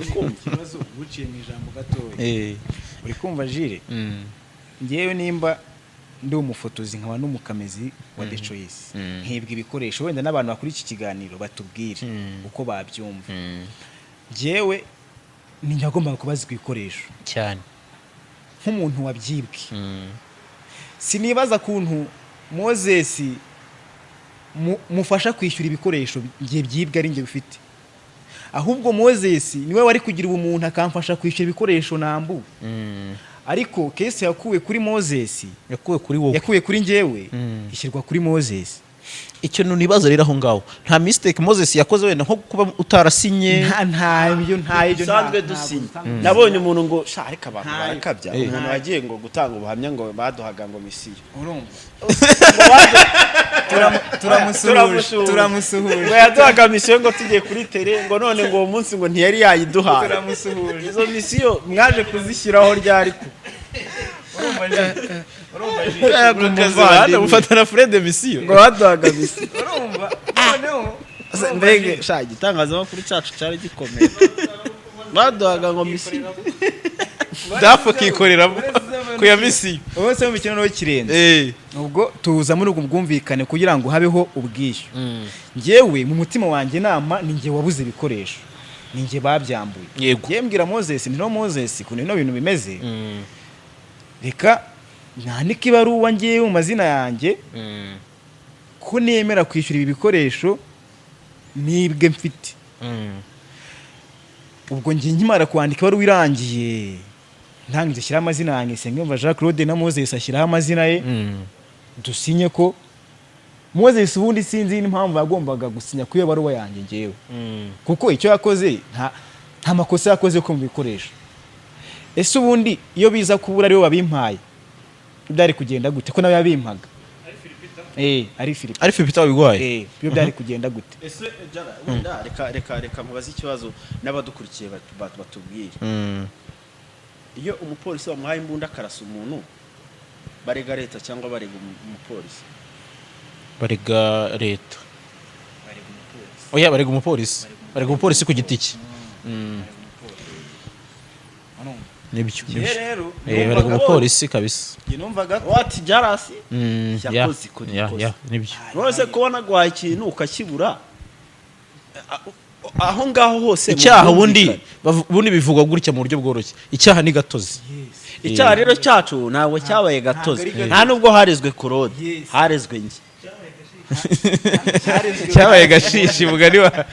Ikibazo guciye mu ijambo gatoya. Uri kumva, Jire? Ngewe nimba ndi umufotozi, nkaba n'umukamezi wa The Choice, nkibwa ibikoresho, wenda n'abantu bakuri iki kiganiro batubwire uko babyumva, ngewe ni njye wagombaga kubazwa ibikoresho nk'umuntu wabyibwe. Sinibaza kuntu Moses mufasha kwishyura ibikoresho ngiye byibwe ari njye bifite. Ahubwo Moses niwe wari kugira ubumuntu akamfasha kwishyura ibikoresho nambuwe. Ariko case yakuwe kuri Moses, Yakuwe kuri wowe. yakuwe kuri njyewe, ishyirwa kuri Moses. Ikintu nibaza rero aho ngaho, nta mistake Moses yakoze wenda nko kuba utarasinye? Nta, ntabyo, ntabyo. Dusanzwe dusinya. Nabonye umuntu ngo sha, ariko abantu barakabya. Umuntu wagiye ngo gutanga ubuhamya ngo baduhaga ngo misiyo. Urumva, turamusuhuje. Turamusuhuje. Turamusuhuje. Ngo yaduhaga misiyo ngo tugiye kuri terrain, ngo none ngo uwo munsi ngo ntiyari yayiduhaye. Turamusuhuje. Izo misiyo mwaje kuzishyiraho ryari ko? Umuvandimwe mufata na Fred misiyo. Ngo baduhaga misiyo. Urumva noneho Mbege sha, igitangazamakuru cyacu cyari gikomeye, baduhaga ngo misiyo. Dafu akikoreramo ku ya misiyo. Bose mu mikino nawe kirenze. Ubwo tuza muri ubwo bwumvikane kugira ngo habeho ubwishyu. Njyewe mu mutima wanjye inama ni njye wabuze ibikoresho, ni njye babyambuye. Njyewe mbwira Moses nti: "No Moses, ukuntu bino bintu bimeze, reka nandike ibaruwa ngewe mu mazina yanjye ko nemera kwishyura ibi bikoresho nibwe mfite." Ubwo njye nkimara kwandika ibaruwa irangiye, ntangije ashyiraho amazina yanjye, Nsengiyumva Jean Claude, na Moses ashyiraho amazina ye, dusinye ko Moses ubundi sinzi n'impamvu yagombaga gusinya kuri iyo baruwa yanjye ngewe, kuko icyo yakoze nta makosa yakoze ko mu bikoresho. Ese ubundi iyo biza kubura aribo babimpaye byari kugenda gute, ko nawe yabimpaga? Ari Philip. Ari Philip wabiguhaye? Byo byari kugenda gute? Ese Jara, wenda reka nkubaze ikibazo n'abadukurikiye batubwire. Iyo umupolisi bamuhaye imbunda akarasa umuntu, barega leta cyangwa barega umupolisi? Barega leta. Oya, barega umupolisi, barega umupolisi ku giti cye. Nibyo, nibyo. Rero Barega umupolisi kabisa. Njye numvaga ko Wati Jarasi yakoze ikosa. Ya, nibyo. None kubona guhaye ikintu ukakibura aho ngaho hose mu Icyaha ubundi bwumvikane. Ubundi bivugwa gutya mu buryo bworoshye: icyaha ni gatozi. Icyaha rero cyacu ntabwo cyabaye gatozi, Ntabwo ari nta nubwo harezwe Claude, Yes. harezwe njye. Cyabaye gashishi, mugani wa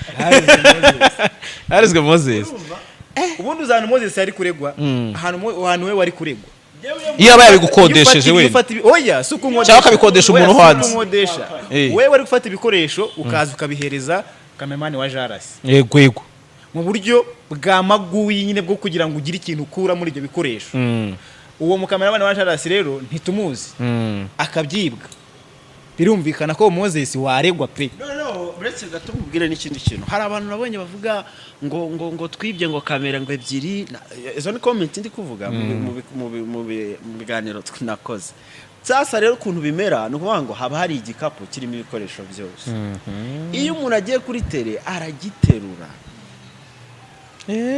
harezwe Moses. Ubundi uzana Moses yari kuregwa ahantu, we wari kuregwa. Iyo yaba yabigukodesheje Iyo wenda. oya, si ukunkodesha. Cyangwa akabikodesha Oya, umuntu si hanze. ukunkodesha. Wewe wari gufata ibikoresho ukaza ukabihereza cameraman wa Jarasi Yego. mu buryo bwa maguyi nyine bwo kugira ngo ugire ikintu ukura muri ibyo bikoresho. Uwo mucameraman wa Jarasi rero ntitumuzi, akabyibwa, birumvikana ko Moses waregwa pe. Noneho uretse gato nkubwire n'ikindi kintu. Hari abantu nabonye bavuga ngo twibye ngo kamera ngo ebyiri. Izo ni comment ndi kuvuga mu biganiro nakoze. Sasa rero ukuntu bimera ni ukuvuga ngo haba hari igikapu kirimo ibikoresho byose. Iyo umuntu agiye kuri terrain aragiterura,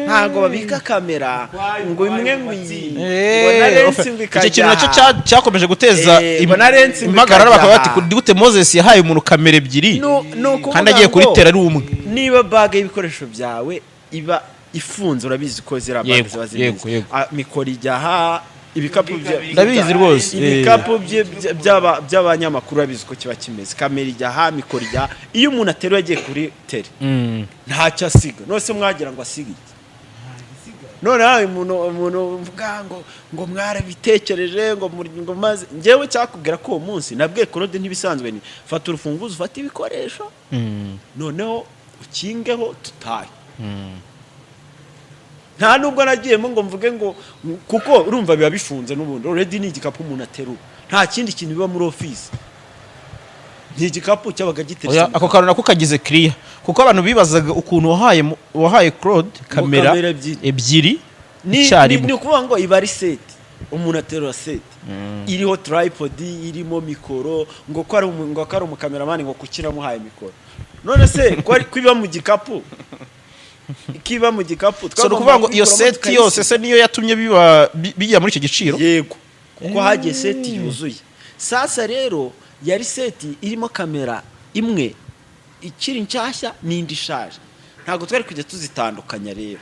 ntabwo babika kamera ngo imwe ngo iyi ngo na lens ngo Icyo kintu nacyo ikajya cyakomeje guteza Ngo na lens ngo impagarara, bakaba ikajya bati: "Gute Moses yahaye umuntu kamera ebyiri Ni ukuvuga kandi agiye ngo kuri terrain ari umwe?" Niba bag y'ibikoresho byawe iba ifunze, urabizi ko ziriya bag ziba zimeze. Yego. Ah, mikoro ijya aha, ibikapu Ndabizi rwose. Ibikapu by'abanyamakuru urabizi ko kiba kimeze. Kamera ijya aha, mikoro ijya aha. Iyo umuntu ateruye agiye kuri terrain ntacyo asiga. None se mwagira ngo asige iki? None hawe umuntu mvuga ngo mwarabitekereje ngo ngo maze njyewe cyakubwira ko uwo munsi nabwiye Claude ntibisanzwe, ni fata urufunguzo, ufate ibikoresho, noneho ukingeho tutahe. Nta nubwo nagiyemo ngo mvuge ngo kuko urumva biba bifunze n'ubundi already. Ni igikapu umuntu aterura, nta kindi kintu biba muri office, ni igikapu cyabaga giteretse Oya, mu ako kantu nako kagize clear, kuko abantu bibazaga ukuntu wahaye Claude kamera kamera ebyiri. ebyiri Ni icyarimwe. Ni ukuvuga ngo iba ari set. Umuntu aterura set iriho tripod, irimo mikoro, ngo ko ari umukameramani, ngo kuki namuhaye mikoro? None se ko ari kwiba mu gikapu, kiba mu gikapu? So ni ukuvuga ngo iyo Twagombagwa set kuyikuramo. yose se niyo yatumye biba bijya muri icyo giciro? Yego, kuko hagiye set yuzuye. Sasa rero yari set irimo kamera imwe ikiri nshyashya n'indi ishaje, ntabwo twari kujya tuzitandukanya. Rero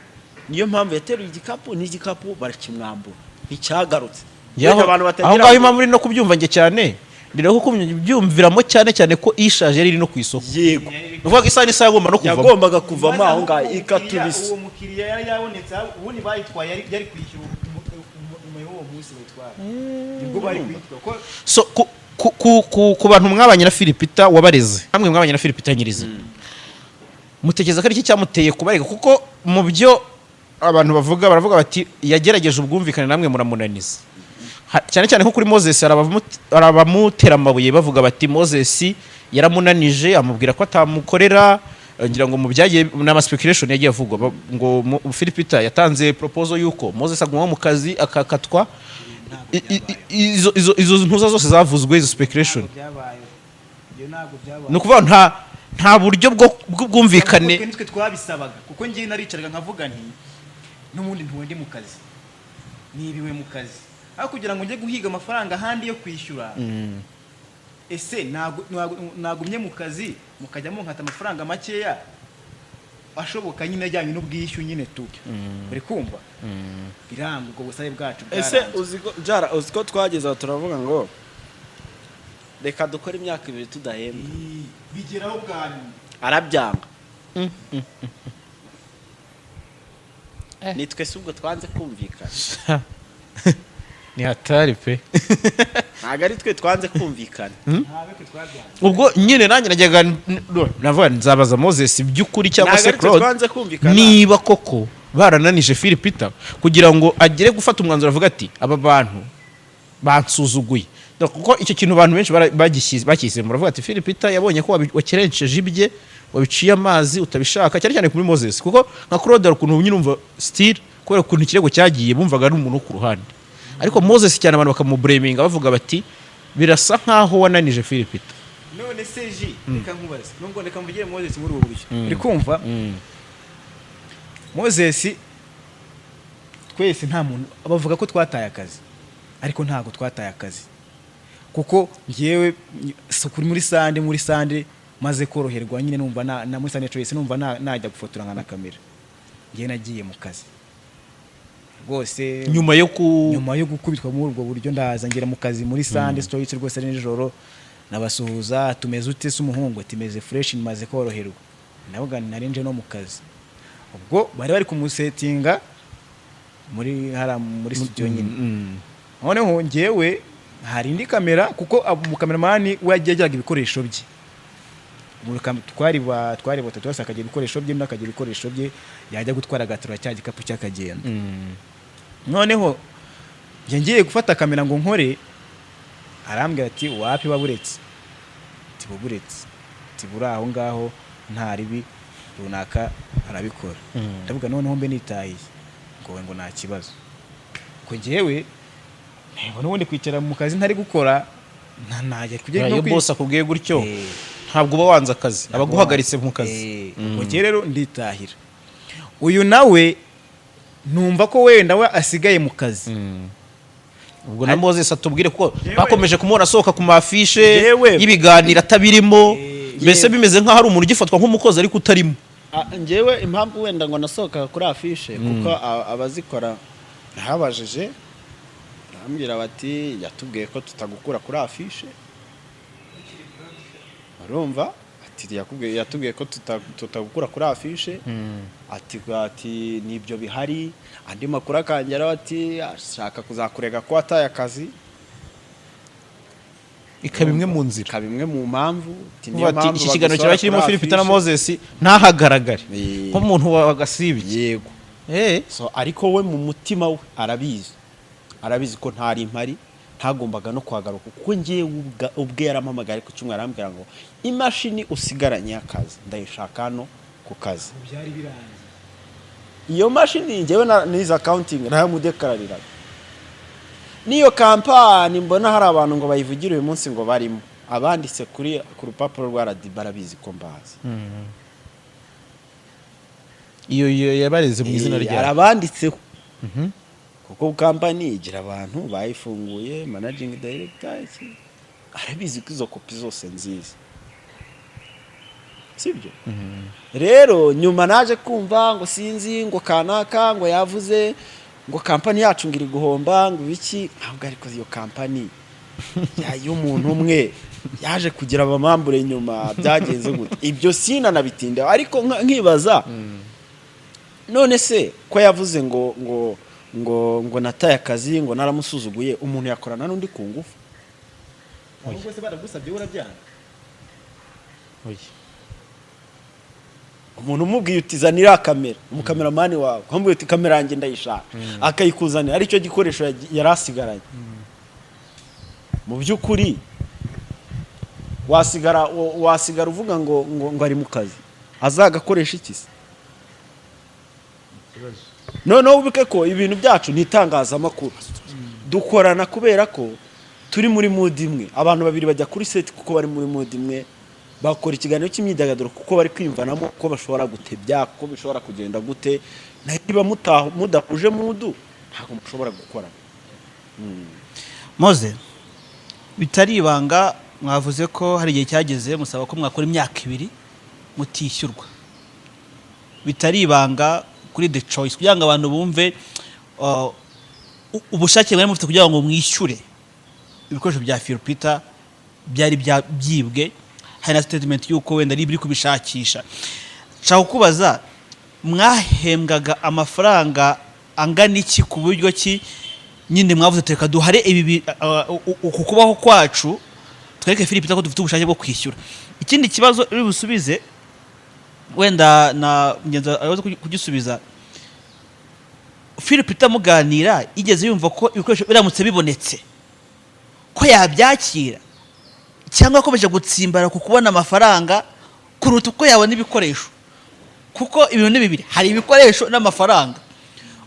niyo mpamvu yateruye igikapu, n'igikapu barakimwambura, nticyagarutse. Aho Wenda abantu aho batagira ngaho impamvu uri no kubyumva njye cyane, ndi no kubyumviramo cyane cyane ko ishaje yari iri no ku isoko. Yego. Ni ukuvuga ko isaha n'isaha agomba no kuvamo. Yagombaga kuvamo aho ngaho ikatubisa. Uwo mukiriya yari yabonetse, ubundi bayitwaye yari kwishyura nyuma y'uwo munsi bayitwara, nibwo bari kuyitwara ko. So ku bantu mwabanye na Philpeter wabareze, namwe mwabanye na Philpeter nyirizina, mutekereza ko ari iki cyamuteye kubarega? Kuko mu byo abantu bavuga, baravuga bati yagerageje ubwumvikane namwe muramunaniza. Cyane cyane nko kuri Moses, hari abamutera amabuye bavuga bati Moses yaramunanije, amubwira ko atamukorera. Ngira ngo mu byagiye n'ama speculation yagiye avugwa, ngo Philpeter yatanze proposal yuko Moses aguma mu kazi akakatwa. Izo ntuza zose zavuzwe, izo speculation. Ntabwo byabaye ibyo, ntabwo byabaye. Ni ukuvuga nta buryo bw'ubwumvikane. Kuko nitwe twabisabaga, kuko ngiye naricaraga nkavuga nti n'ubundi ntuwe ndi mu kazi, nibiwe mu kazi, aho kugira ngo njye guhiga amafaranga ahandi yo kwishyura, ese nagumye mu kazi mukajya munkata amafaranga makeya ashoboka nyine ajyanye n'ubwishyu nyine tu? Uri kumva biranga, ubwo busabe bwacu Ese bwaranzwe. uzi ko jara, uzi ko twageze aho turavuga ngo reka dukore imyaka 2 tudahembwa? Ii, bigeraho bwa nyuma. Arabyanga. Nitwe si ubwo twanze kumvikana? Ni hatari pe. Ntabwo ari twe twanze kumvikana. Ntabwo twe twabyanze. Ubwo nyine nanjye najyaga navuga nti nzabaza Moses by'ukuri cyangwa Ntabwo se ari twe Claude twanze kumvikana. niba koko barananije Philpeter kugira ngo agere gufata umwanzuro avuga ati aba bantu bansuzuguye. Donc, kuko icyo kintu abantu benshi bakisemo, baravuga ati Philpeter yabonye ko wakerenceje ibye, wabiciye amazi, utabishaka, cyane cyane kuri Moses, kuko nka Claude hari ukuntu nyine umva still kubera ukuntu ikirego cyagiye bumvaga ari umuntu wo ku ruhande, ariko Moses cyane abantu bakamublaminga bavuga bati birasa nkaho wananije Philpeter. None se ji, reka nkubaze, nubwo reka mvugire Moses muri ubu buryo, uri kumva Moses, twese nta muntu bavuga ko twataye akazi, ariko ntabwo twataye akazi, kuko njyewe so kuri muri Sunday maze koroherwa nyine, numva na muri Sunday Choice numva najya gufotora nka na kamera, njyewe nagiye mu kazi rwose. Nyuma yo ku Nyuma yo gukubitwa muri ubwo buryo, ndaza ngera mu kazi muri Sunday Stories rwose ari nijoro, nabasuhuza, tumeze ute se umuhungu? Ati meze fresh, maze koroherwa. Navuga nti nari nje no mu kazi. Ubwo bari bari kumusetinga muri hariya muri studio nyine. Noneho njyewe hari indi kamera, kuko umukameramani we yagiye agiraga ibikoresho bye. Twari batatu, bose akagira ibikoresho bye, undi akagira ibikoresho bye, yajya gutwara agaterura cya gikapu cy'akagenda. Noneho njye ngiye gufata kamera ngo nkore, arambwira ati wapi, baburetse, ati buburetse, ati buri aho ngaho nta ribi runaka arabikora. Ndavuga noneho mbe nitahiye ngo nta kibazo, ngo njyewe ntego n'ubundi kwicara mu kazi ntari gukora najya kujya Iyo no boss akubwiye gutyo, ntabwo uba wanze akazi, aba aguhagaritse mu kazi. Ubwo njyewe rero nditahira, uyu nawe numva ko wenda we asigaye mu kazi. Ubwo na Moses atubwire, kuko bakomeje kumubona asohoka ku mafishe y'ibiganiro atabirimo, mbese bimeze nk'aho ari umuntu ugifatwa nk'umukozi ariko utarimo. Ah, njyewe impamvu wenda ngo nasohoka kuri afishe, kuko abazikora nababajije, barambwira bati yatubwiye ko tutagukura kuri afishe. Urumva, ati yatubwiye ko tutagukura kuri afishe, ati nibyo bihari. Andi makuru akangeraho ati ashaka kuzakurega ko wataye akazi. Ikaba imwe mu nzira. Ikaba imwe mu mpamvu, ati niyo Ati mpamvu iki kiganiro bagusohora kiba kirimo kuri Philpeter na afishe. Moses ntahagaragare nk'umuntu wagasibye. Yego. So ariko we mu mutima we arabizi ko ntari mpari, ntagombaga no kuhagaruka, kuko ngewe ubwe yarampamagaye ku cyumweru, arambwira ngo imashini usigaranye y'akazi ndayishaka hano ku kazi. Byari birangiye. Iyo mashini ngewe nize accounting naramudekarariraga. N'iyo kampani mbona hari abantu ngo bayivugire uyu munsi ngo barimo abanditse kuri ku rupapuro rwa RDB, barabizi ko mbazi. Iyo yabareze mu izina Eh, ryayo. Arabanditseho kuko kampani igira abantu bayifunguye, managing director iki, arabizi ko izo kopi zose nziza, sibyo? Rero nyuma naje kumva ngo sinzi ngo kanaka ngo yavuze ngo kampani yacu ngo iri guhomba, ngo ibiki. Ntabwo, ariko iyo kampani y'umuntu umwe yaje kugira abamambure nyuma byagenze gute? Ibyo sinanabitinda, ariko nkibaza none se ko yavuze ngo nataye akazi, ngo naramusuzuguye, umuntu yakorana n'undi ku ngufu? Ahubwo se baragusabye urabyanga? Oya. Umuntu umubwiye uti: "Zanira kamera," umukameramani wawe ukamubwira uti: "Kamera yanjye ndayishaka," akayikuzanira aricyo gikoresho yari asigaranye, mu by'ukuri wasigara uvuga ngo ari mu kazi azagakoresha iki se? Noneho wibuke ko ibintu byacu ni itangazamakuru, dukorana kubera ko turi muri mood imwe. Abantu babiri bajya kuri set kuko bari muri mood imwe, bakora ikiganiro cy'imyidagaduro kuko bari kwiyumvanamo ko bashobora gutebya, kuko bishobora kugenda gute. Niba mudahuje mood, ntabwo mushobora gukorana. Moze, bitari ibanga, mwavuze ko hari igihe cyageze musaba ko mwakora imyaka 2 mutishyurwa. Bitari ibanga kuri The Choice, kugira ngo abantu bumve ubushake mwari mufite kugira ngo mwishyure ibikoresho bya Phil Peter byari byibwe, hari na statement y'uko wenda ari ibiri kubishakisha. Nshaka kukubaza, mwahembwaga amafaranga angana iki, ku buryo ki nyine mwavuze ati: "Reka duhare ibi uku kubaho kwacu, twereke Philip ko dufite ubushake bwo kwishyura"? Ikindi kibazo uri busubize, wenda na mugenzi wawe araza kugisubiza: Philip muganira, yigeze yumva ko ibikoresho biramutse bibonetse ko yabyakira, cyangwa akomeje gutsimbara ku kubona amafaranga kuruta uko yabona ibikoresho? Kuko ibintu ni bibiri, hari ibikoresho n'amafaranga.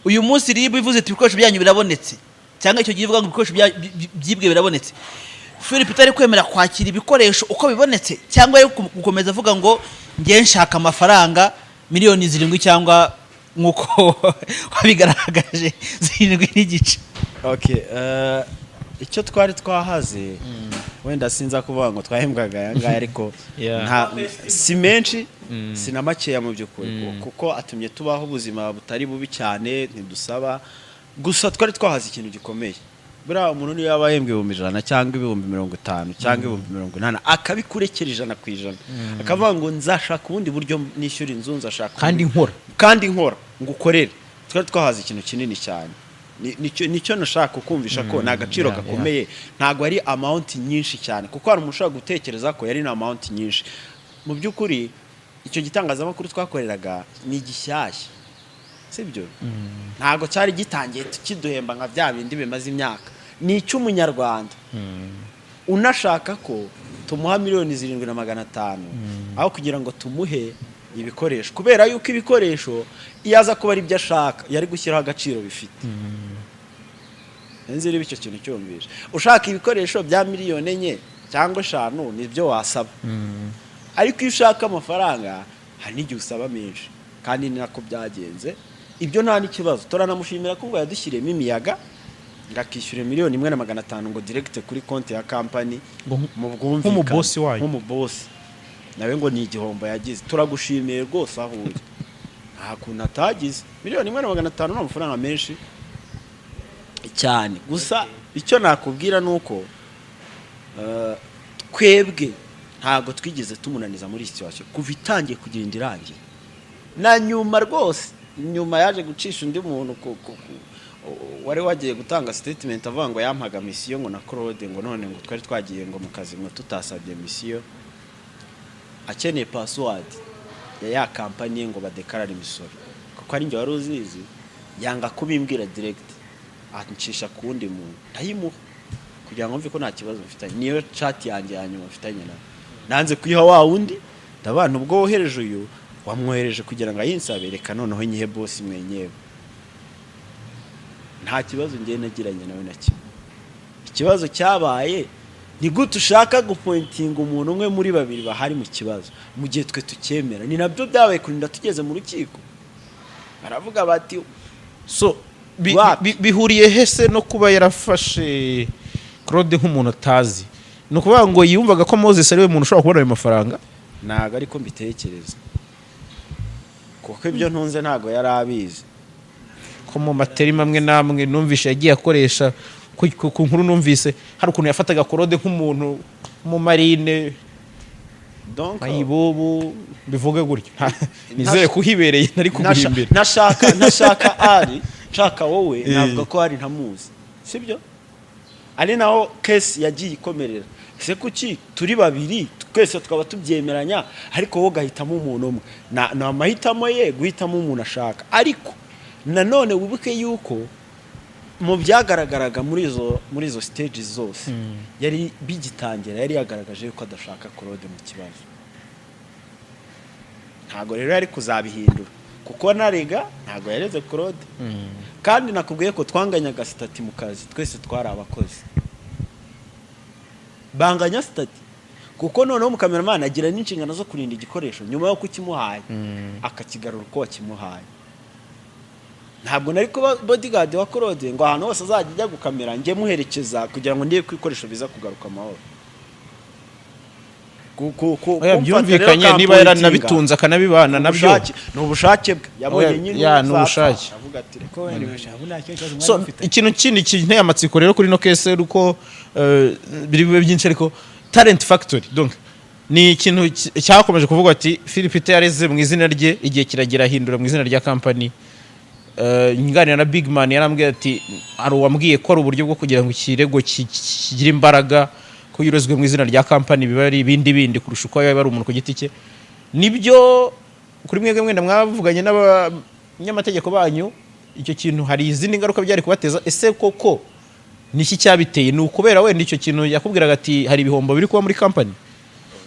Uyu munsi RIB ivuze iti: "Ibikoresho byanyu birabonetse," cyangwa icyo gihe ivuga ngo ibikoresho byibwe birabonetse, Philip itari kwemera kwakira ibikoresho uko bibonetse, cyangwa ari gukomeza avuga ngo: "Ngiye nshaka amafaranga miliyoni 7," cyangwa nk'uko wabigaragaje 7.5? Okay, icyo twari twahaze, wenda sinza kuvuga ngo twahembwaga aya ngaya, ariko si menshi, si na makeya mu by'ukuri, kuko atumye tubaho ubuzima butari bubi cyane, ntidusaba. Gusa twari twahaze ikintu gikomeye. Buriya umuntu niyo yaba ahembwa 100,000 cyangwa 50,000 cyangwa 80,000, akabikurekera 100%, akavuga ngo: "Nzashaka ubundi buryo nishyura inzu, nzashaka Kandi nkora." Kandi nkora ngo ukorere. Twari twahaze ikintu kinini cyane. Nicyo nashaka kukumvisha ko ni agaciro gakomeye, ntabwo ari amount nyinshi cyane, kuko hari umuntu ushobora gutekereza ko yari na amount nyinshi. Mu by'ukuri icyo gitangazamakuru twakoreraga ni gishyashya, sibyo? Ntabwo cyari gitangiye kiduhemba nka bya bindi bimaze imyaka. Ni icy'umunyarwanda unashaka ko tumuha miliyoni 7,500,000 aho kugira ngo tumuhe ibikoresho, kubera yuko ibikoresho iyo aza kuba ari byo ashaka yari gushyiraho agaciro bifite. Sinzi niba icyo kintu cyumvishe. Ushaka ibikoresho bya miliyoni 4 cyangwa 5 nibyo wasaba, ariko iyo ushaka amafaranga hari n'igihe usaba menshi, kandi ni nako byagenze. Ibyo nta n'ikibazo, turanamushimira ko ngo yadushyiriyemo imiyaga, ngo akishyura miliyoni 1,500,000 ngo direct kuri konti ya kampani Ngo mu bwumvikane. Nk'umubosi wayo. Nk'umubosi nawe ngo ni igihombo yagize. Turagushimiye rwose aho uri, nta kuntu atagize. Miliyoni 1,500,000 ni amafaranga menshi cyane. Gusa icyo nakubwira ni uko twebwe ntabwo twigeze tumunaniza muri iyi situation kuva itangiye kugenda irangiye. Na nyuma rwose, nyuma yaje gucisha undi muntu wari wagiye gutanga statement avuga ngo yampaga mission, ngo na Claude, ngo none ngo twari twagiye ngo mu kazi ngo tutasabye mission, akeneye password ya kampani ngo badekarare imisoro, kuko ari njye wari uzizi, yanga kubimbwira direct, ancisha ku wundi muntu, ndayimuha kugira ngo mve ko nta kibazo mfitanye. Niyo chat yanjye ya nyuma mfitanye nawe. Nanze kuyiha wa wundi, ndabana ubwo wohereje uyu wamwohereje kugira ngo ayinsabe, reka noneho nyihe boss mwenyewe. Nta kibazo ngiye nagiranye nawe na kimwe. Ikibazo cyabaye, ni gute ushaka gupointinga umuntu umwe muri babiri bahari mu kibazo, mu gihe twe tucyemera? Ni nabyo byabaye kurinda tugeze mu rukiko, baravuga bati So Wapi? bihuriye hese no kuba yarafashe Claude nk'umuntu atazi? Ni ukuvuga ngo yumvaga ko Moses ari we muntu ushobora kubona ayo mafaranga? Ntabwo ariko mbitekereza, kuko ibyo ntunze ntabwo yari abizi. Ko mu materima amwe n'amwe numvishe yagiye akoresha ku nkuru numvise, hari ukuntu yafataga Claude nk'umuntu mu marine. Donc mayibobo, bivuge gutyo. Nizere ko uhibereye ntari kuguhimbira. Ntashaka ari nshaka wowe, navuga ko ari ntamuzi, sibyo? Ari naho case yagiye ikomerera. Ese kuki turi babiri twese tukaba tubyemeranya, ariko wowe ugahitamo umuntu umwe? Ni amahitamo ye guhitamo umuntu ashaka, ariko nanone wibuke yuko mu byagaragaraga muri izo stages zose yari bigitangira, yari yagaragaje yuko adashaka Claude mu kibazo. Ntabwo rero yari kuzabihindura, kuko narega ntabwo yareze Claude. Kandi nakubwiye ko twanganyaga statut mu kazi, twese twari abakozi, banganya statut, kuko noneho umukameramani agira n'inshingano zo kurinda igikoresho nyuma yo kukimuhaye, akakigarura uko wakimuhaye. Ntabwo nari kuba bodyguard wa Claude ngo ahantu hose azajya ajya gukamera njye muherekeza kugira ngo ndebe ko ibikoresho biza kugaruka amahoro. Oya, Kumfata rero byumvikanye, niba kampointinga. yaranabitunze akanabibana nabyo. Ni ubushake bwe yabonye Oya, nyine ya, ni uzapfa, ubushake. aravuga ati reka. Ko wenda nta kindi kibazo So mwari mufitanye. ikintu kindi kinteye amatsiko rero kuri ino case ari uko biri bube byinshi, ariko Talent Factory, donc ni ikintu cyakomeje kuvuga ati Philip yareze mu izina rye, igihe kiragera ahindura mu izina rya company. Nganira na Big Man, yarambwiye ati hari uwambwiye ko ari uburyo bwo kugira ngo ikirego kigire imbaraga, ko iyo urezwe mu izina rya company biba ari ibindi bindi kurusha uko yaba ari umuntu ku giti cye. Nibyo kuri mwebwe mwenda mwavuganye n'abanyamategeko banyu icyo kintu, hari izindi ngaruka byari kubateza? Ese koko niki cyabiteye? Ni ukubera wenda icyo kintu yakubwiraga ati hari ibihombo biri kuba muri company,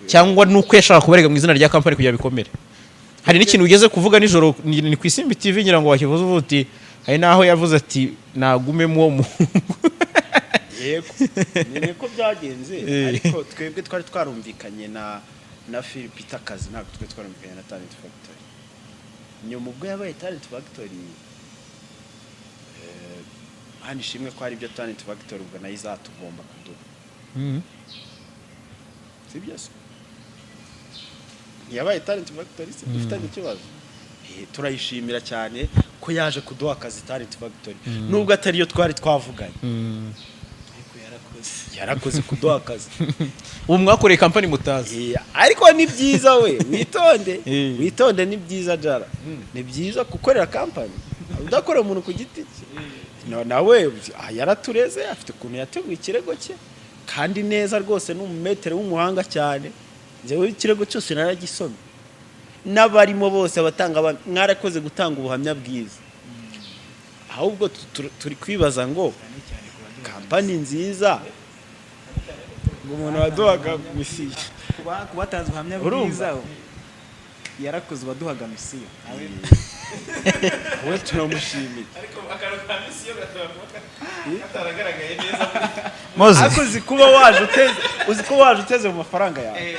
cyangwa ni uko yashaka kubarega mu izina rya company kugira bikomere? Hari n'ikintu ugeze kuvuga nijoro, ni ku Isimbi TV ngira ngo wakivuze, uvuga uti hari n'aho yavuze ati nagumemo uwo muhungu. Yego, ni niko byagenze, ariko twebwe twari twarumvikanye na Philip akazi, ntabwo twari twarumvikanye na Talent Factory. Nyuma ubwo yabaye Talent Factory, hano ishimwe ko hari ibyo Talent Factory ubwo nayo izatugomba kuduha, sibyo se? Ntiyabaye Talent Factory se dufitanye ikibazo? Turayishimira cyane ko yaje kuduha akazi Talent Factory, nubwo atariyo twari twavuganye. Ariko yarakoze. Yarakoze kuduha akazi. Ubu mwakoreye company mutazi. Ariko ni byiza, we witonde. Witonde, ni byiza jara, ni byiza gukorera company udakorera umuntu ku giti cye. No, nawe yaratureze, afite ukuntu yateguye ikirego cye kandi neza rwose, ni umumetere w'umuhanga cyane. Njyewe ikirego cyose naragisomye, n'abarimo bose abatanga mwarakoze gutanga ubuhamya bwiza. Ahubwo turi kwibaza ngo Cyane cyane ku baduha company nziza, ngo umuntu waduhaga mission. Kuba kubatanze ubuhamya Urumva? bwiza, yarakoze uwaduhaga mission. We turamushimiye. Ariko akantu ka mission kataragaragaye neza. Moze. Ariko uzi kuba waje uteze, uzi ko waje uteze mu mafaranga yawe,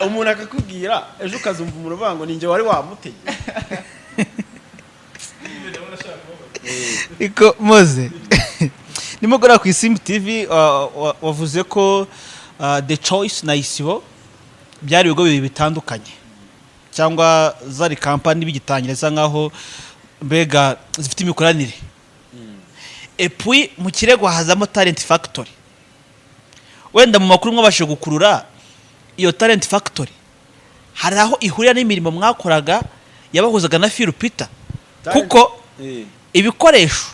umuntu akakubwira, ejo ukazumva umuntu uvuga ngo ninjye wari wamutegeye. Ariko Moze, nimugoroba ku Isimbi TV wavuze ko The Choice na Isibo byari ibigo bibiri bitandukanye, cyangwa zari company bigitangira, isa nkaho mbega zifite imikoranire, et puis mu kirego hazamo Talent Factory. Wenda mu makuru mwabashije gukurura, iyo Talent Factory hari aho ihurira n'imirimo mwakoraga yabahuzaga na Phil Peter? Kuko ibikoresho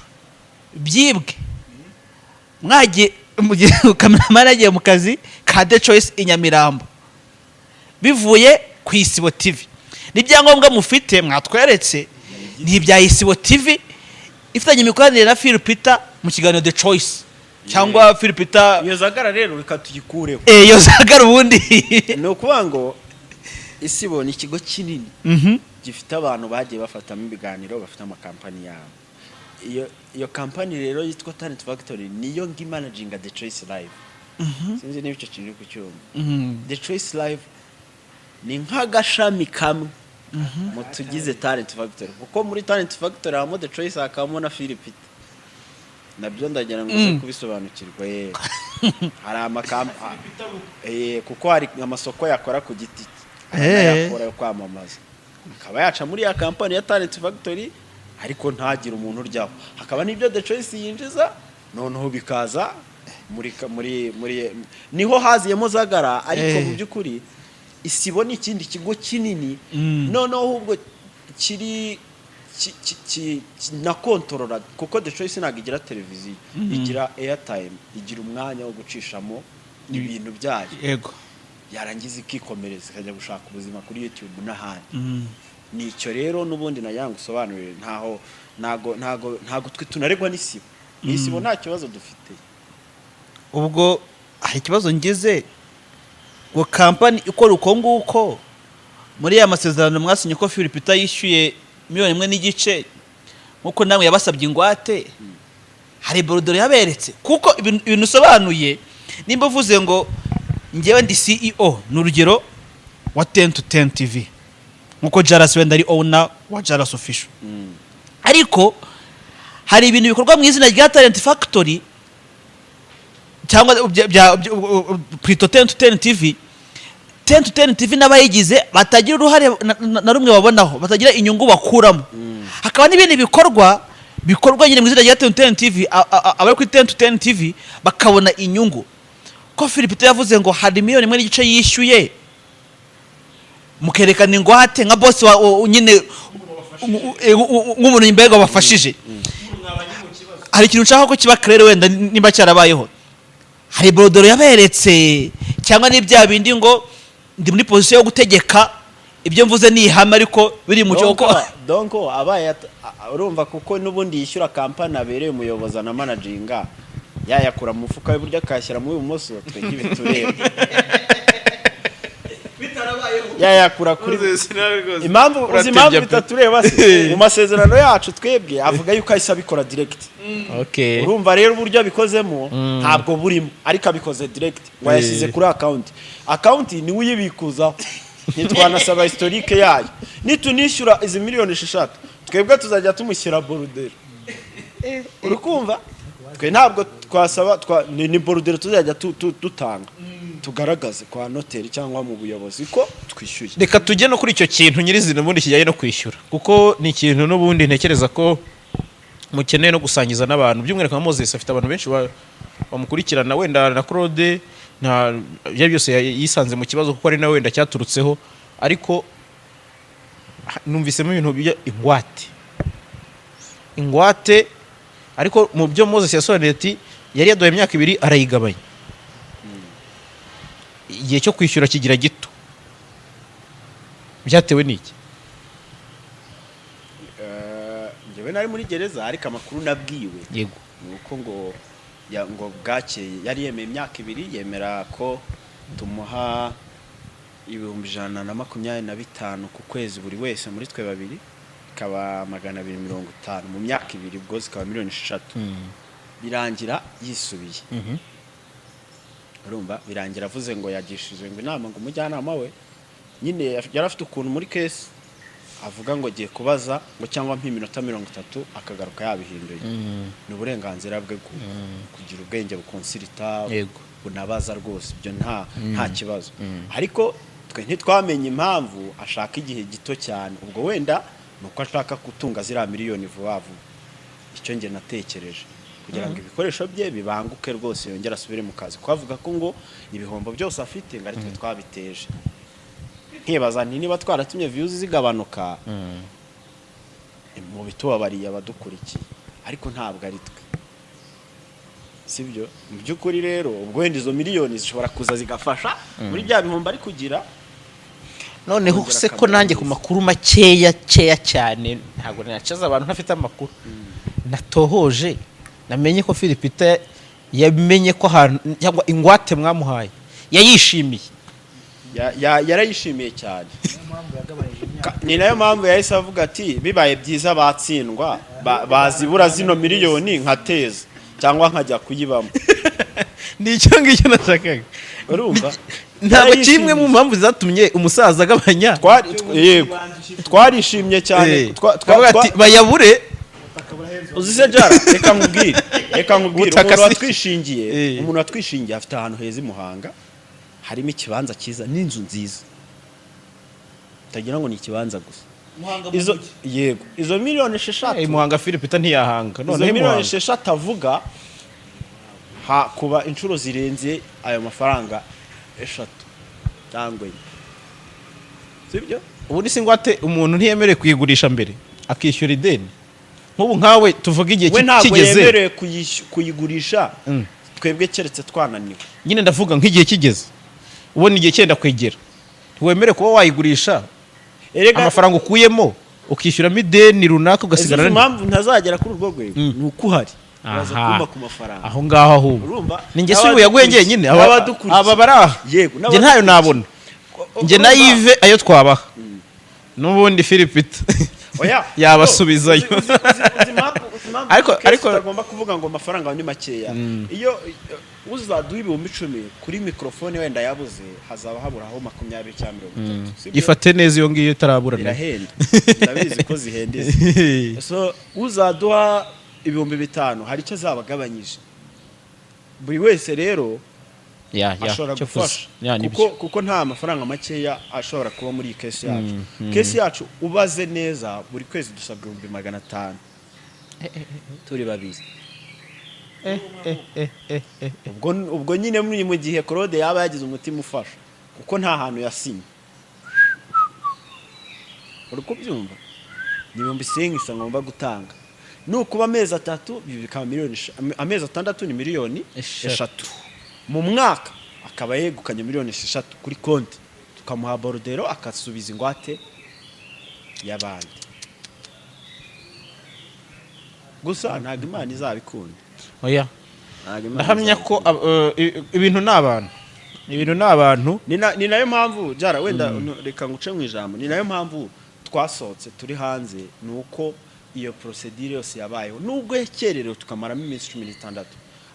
byibwe mwagiye mu gihe kameramani yagiye mu kazi ka The Choice i Nyamirambo, bivuye ku Isibo TV, n'ibyangombwa mufite mwatweretse ni ibya Isibo TV ifitanye imikoranire na Phil Peter mu kiganiro The Choice, cyangwa Phil Peter. Iyo zagara rero reka tuyikureho. Iyo zagara ubundi. Ni ukuvuga ngo Isibo ni ikigo kinini gifite abantu bagiye bafatamo ibiganiro, bafite amakampani yabo. Iyo kampani rero yitwa Talent Factory niyo ngimanaginga The Choice Live. Sinzi niba icyo kintu uri kucyumva. The Choice Live ni nk'agashami kamwe mu tugize Talent Factory, kuko muri Talent Factory habamo The Choice, hakabamo na Phil Peter. Nabyo ndagira ngo uze kubisobanukirwa. Ye, hari kuko hari amasoko yakora ku giti cye, hari n'ayakora yo kwamamaza, akaba yaca muri ya kampani ya Talent Factory, ariko ntagire umuntu uryaho. Hakaba n'ibyo The Choice yinjiza, noneho bikaza muri ka- muri muri niho haziyemo zagara. Ariko mu by'ukuri Isibo ni ikindi kigo kinini, noneho ahubwo kiri na kontorora, kuko The Choice ntabwo igira televiziyo, igira airtime, igira umwanya wo gucishamo ibintu byayo, yarangiza ikikomereza, ikajya gushaka ubuzima kuri YouTube n'ahandi. Nicyo rero n'ubundi nagira ngo usobanurire. Ntaho ntago twe tunaregwa n'Isibo. N'Isibo nta kibazo dufite. Ubwo hari ikibazo ngize ngo kampani ikora uko nguko, muri ya masezerano mwasinye ko Phil Peter yishyuye 1.5 miliyoni, nk'uko namwe yabasabye ingwate, hari bordereau yaberetse? Kuko ibintu usobanuye, nimba uvuze ngo ngewe ndi CEO, ni urugero, wa 10 to 10 TV, nk'uko Jaras wenda ari owner wa Jaras Official, ariko hari ibintu bikorwa mu izina rya Talent Factory cyangwa plutôt 10 to 10 TV, 10 to 10 TV n'abayigize batagira uruhare na rumwe babonaho, batagira inyungu bakuramo. Hakaba n'ibindi bikorwa nyine mu izina rya 10 to 10 TV, abari kuri 10 to 10 TV bakabona inyungu. Ko Philip yavuze ngo hari 1.5 miliyoni yishyuye, mukerekana ingwate nka boss wa nyine nk'umuntu mbega wabafashije, hari ikintu nshaka ko kiba clair. Wenda niba cyarabayeho, hari bordereau yaberetse, cyangwa ni bya bindi ngo ndi muri position yo gutegeka, ibyo mvuze ni ihame, ariko biri mu cyo ko Donc abaye urumva, kuko n'ubundi yishyura kampani abereye umuyobozi na managinga, yayakura mu mufuka w'iburyo akayashyira mu w'ibumoso, twe ntibitureba. Yayakura kuri impamvu, uzi impamvu bitatureba se? Mu masezerano yacu twebwe avuga yuko ahise abikora direct. Urumva rero uburyo abikozemo ntabwo burimo, ariko abikoze direct ngo yashyize kuri account. Account niwe uyibikuzaho, ntitwanasaba historique yayo. Nitunishyura izi 6 miliyoni, twebwe tuzajya tumushyira bordereau. Uri kumva, twe ntabwo twasaba ni bordereau tuzajya dutanga, tugaragaze kwa noteri cyangwa mu buyobozi ko twishyuye. Reka tujye no kuri icyo kintu nyirizina ubundi kijyanye no kwishyura, kuko ni ikintu n'ubundi ntekereza ko mukeneye no gusangiza n'abantu, by'umwihariko nka Moses afite abantu benshi bamukurikirana, wenda na Claude nta ibyo byose yisanze mu kibazo kuko ari nawe wenda cyaturutseho. Ariko numvisemo ibintu bijya ingwate. Ariko mu byo Moses yasobanuye, ati yari yaduhaye imyaka 2, arayigabanya, igihe cyo kwishyura kigira gito. Byatewe n'iki? Njyewe nari muri gereza, ariko amakuru nabwiwe ni uko ngo ngo bwakeye yari yemeye imyaka 2, yemera ko tumuha 125,000 ku kwezi buri wese muri twe babiri, ikaba 250 mu myaka 2, ubwo zikaba 6 miliyoni. Birangira yisubiye. Urumva, birangira avuze ngo yagishije ngo inama, ngo umujyanama we nyine yari afite ukuntu muri case avuga ngo agiye kubaza, ngo cyangwa nk'iminota 30 akagaruka yabihinduye. Ni uburenganzira bwe kugira ubwenge bukonsirita, bunabaza rwose, ibyo nta kibazo. Ariko twe ntitwamenye impamvu ashaka igihe gito cyane. Ubwo wenda ni uko ashaka gutunga ziriya miliyoni vuba vuba, icyo njye natekereje, kugira ngo ibikoresho bye bibanguke rwose, yongere asubire mu kazi, kuko avuga ko ngo ibihombo byose afite ngo ari twe twabiteje. Nkibaza nti niba twaratumye views zigabanuka, mu bitubabariye abadukurikiye, ariko ntabwo ari twe, sibyo? Mu by'ukuri rero, ubwo wenda izo miliyoni zishobora kuza zigafasha muri bya bihombo ari kugira. Noneho Kongera se ko nanjye ku akamera. makuru makeya keya cyane, ntabwo nacaza abantu ntafite amakuru natohoje, namenye ko Philipita yamenye ko ahantu cyangwa ingwate mwamuhaye yayishimiye. Yarayishimiye cyane. Ni nayo mpamvu yahise avuga ati bibaye byiza batsindwa. Bazibura zino miliyoni nkateza cyangwa nkajya kuyibamo. Ni icyo ngicyo nashakaga. Urumva? Ntabwo kimwe mu mpamvu zatumye umusaza agabanya. Yego, twarishimye cyane. Akavuga ati bayabure. Uzi se Jara, reka nkubwire. Ubutaka Umuntu si- watwishingiye, umuntu watwishingiye afite ahantu heza i Muhanga, harimo ikibanza cyiza n'inzu nziza, utagira ngo ni ikibanza gusa. Izo, yego, izo miliyoni 6 Muhanga Philip ntiyahanga izo noneho miliyoni Muhanga. 6 avuga ha kuba inshuro zirenze ayo mafaranga 3 cyangwa 4, sibyo? Ubundi si ingwate umuntu ntiyemerewe kuyigurisha mbere akishyura ideni? Nk'ubu nkawe tuvuga igihe We ntabwo kigeze. yemerewe kuyigurisha. Twebwe keretse twananiwe. Nyine ndavuga nk'igihe kigeze, ubona igihe cyenda kwegera, ntiwemerewe kuba wayigurisha, Erega amafaranga ukuyemo ukishyuramo ideni runaka, izi ugasigara impamvu ntazagera kuri urwo rwego ni uko uhari uraza Aha. kumpa ku mafaranga. Aho ngaho ahubwo Urumva? ni njye si ubu yaguye njyenyine, N'abadukurikiye. aba bari aha. Yego. Njye ntayo nabona, njye na Yves ayo twabaha n'ubundi Philip Oya. yabasubizayo. Uzi impamvu kenshi tutagomba kuvuga ngo amafaranga ni makeya? Iyo uzaduha 10,000 kuri mikorofone wenda yabuze, hazaba haburaho 20 cyangwa 30, sibyo? Ifate neza iyo ngiyo itarabura nayo. Irahenda, ndabizi ko zihendiza. So uzaduha 5,000 hari icyo azaba agabanyije buri wese rero Ya, ya, ashobora cyo gufasha. fuza. Ya, nibyo. Kuko nta mafaranga makeya ashobora kuba muri iyi case yacu. Case yacu ubaze neza, buri kwezi dusabwa 500,000 turi babiri. Ubwo nyine muri mu gihe Claude yaba yagize umutima ufasha, kuko nta hantu yasinye, uri kubyumva, ni 500,000 ngomba gutanga. Nukuba amezi 3 bikaba miliyoni amezi 6 ni miliyoni 3. 3 mu mwaka, akaba yegukanye miliyoni 6 kuri konti, tukamuha borudero akasubiza ingwate y'abandi. Gusa ntabwo Imana izabikunda. Oya. Ntabwo Imana Ndahamya ko izabikunda. ibintu ni abantu, ibintu ni abantu. Ni nayo mpamvu Jara wenda reka nguce mu ijambo, ni nayo mpamvu twasohotse turi hanze, ni uko iyo procedure yose yabayeho, nubwo yakererewe tukamaramo iminsi 16,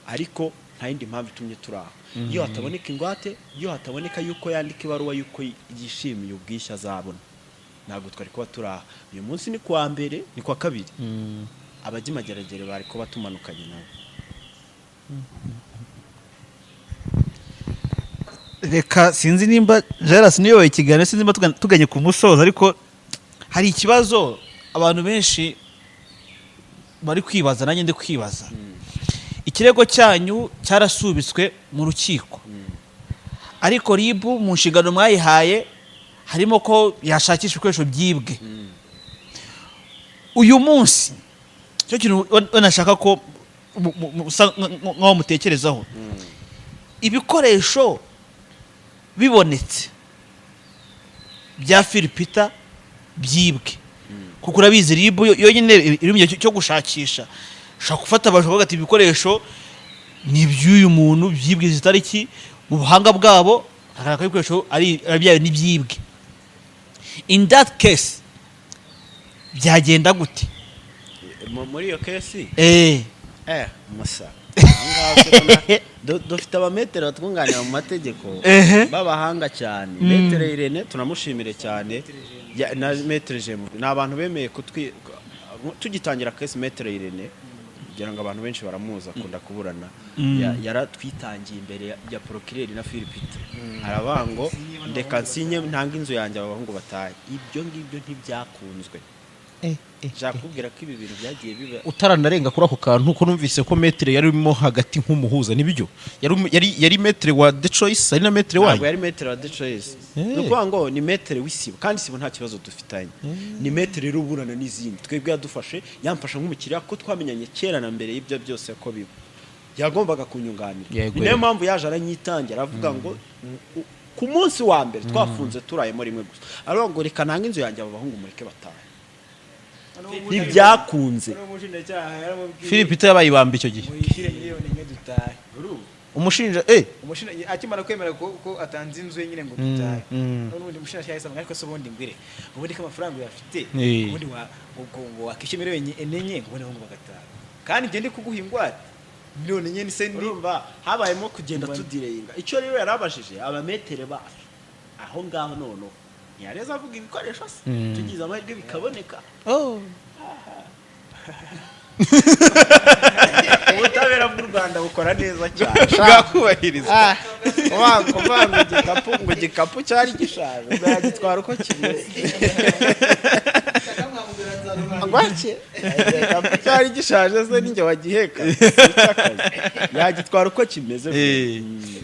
ariko nta yindi mpamvu itumye turi aho. Iyo hataboneka ingwate, iyo hataboneka yuko yandika ibaruwa yuko yishimiye ubwishyu azabona, ntabwo twari kuba turi aha uyu munsi. Ni kuwa mbere, ni kuwa kabiri, abajya i Mageragere bari kuba tumanukanye nabo. Reka, sinzi nimba Jaras niyoboye ikiganiro, sinzi nimba tuganye ku musozo, ariko hari ikibazo abantu benshi bari kwibaza, nanjye ndi kwibaza. Ikirego cyanyu cyarasubitswe mu rukiko, ariko RIB mu nshingano mwayihaye harimo ko yashakisha ibikoresho byibwe. Uyu munsi cyo kintu we nashaka ko musa nk'aho mutekerezaho: ibikoresho bibonetse bya Philpeter byibwe, kuko urabizi RIB yonyine iri mu gihe cyo gushakisha, ushobora gufata abantu bakavuga ati ibikoresho ni iby'uyu muntu byibwe izi tariki, mu buhanga bwabo hagaragara ko ibikoresho ari byayo n'ibyibwe. In that case byagenda gute? Muri iyo case? Eh. Musa, ahangaha tubona dufite abametere batwunganira mu mategeko b'abahanga cyane. Maître Irene tunamushimire cyane, na Maître Jemu, ni abantu bemeye kutwi tugitangira case. Maître Irene, kugira ngo abantu benshi baramuzi, akunda kuburana, yaratwitangiye imbere ya procureur na Philpeter, aravuga ngo ndeka nsinye ntanga inzu yanjye aba bahungu batahe. Ibyo ngibyo ntibyakunzwe. Nshaka kubwira ko ibi bintu byagiye biba. Utaranarenga kuri ako kantu, ko numvise ko maître yarimo hagati nk'umuhuza, nibyo? Yari maître wa The Choice, ari na maître Ntabwo wanyu? yari maître wa The Choice. Ni ukuvuga ngo ni maître w'Isibo, kandi Isibo nta kibazo dufitanye. Ni maître rero uburana n'izindi. Twebwe yadufashe, yamfasha nk'umukiriya kuko twamenyanye kera na mbere y'ibyo byose ko biba, yagombaga kunyunganira. Ni nayo mpamvu yaje aranyitangira, aravuga ngo ku munsi wa mbere twafunze turayemo rimwe gusa, aravuga ngo reka ntange inzu yanjye aba bahungu mureke batahe. Ntibyakunze. N'umushinjacyaha yaramubwiye Philip yabaye ibamba icyo gihe. Muyishyire miliyoni 1 dutahe. Umushinja Umushinja akimara kwemera ko atanze inzu ye nyine ngo dutahe, n'ubundi umushinjacyaha yahise avuga, ariko se ubundi ngwire, ubundi ko amafaranga uyafite, ubundi ngo wakishyura miliyoni 4, ngo ubundi ngo bagataha, kandi njye ndi kuguha ingwate miliyoni 4 se ni Urumva habayemo kugenda tudireyinga. Icyo rero yarabajije abametere bacu aho ngaho, noneho ntiyareza avuga ibikoresho se, tugize amahirwe bikaboneka, ubutabera bw'u Rwanda bukora neza cyane. Bwakubahiriza. Kuvuga ngo igikapu, ngo igikapu cyari gishaje, ubwo yagitwara uko kimeze. Ngwake igikapu cyari gishaje se ninjye wagiheka? Si icy'akazi. Yagitwara uko kimeze.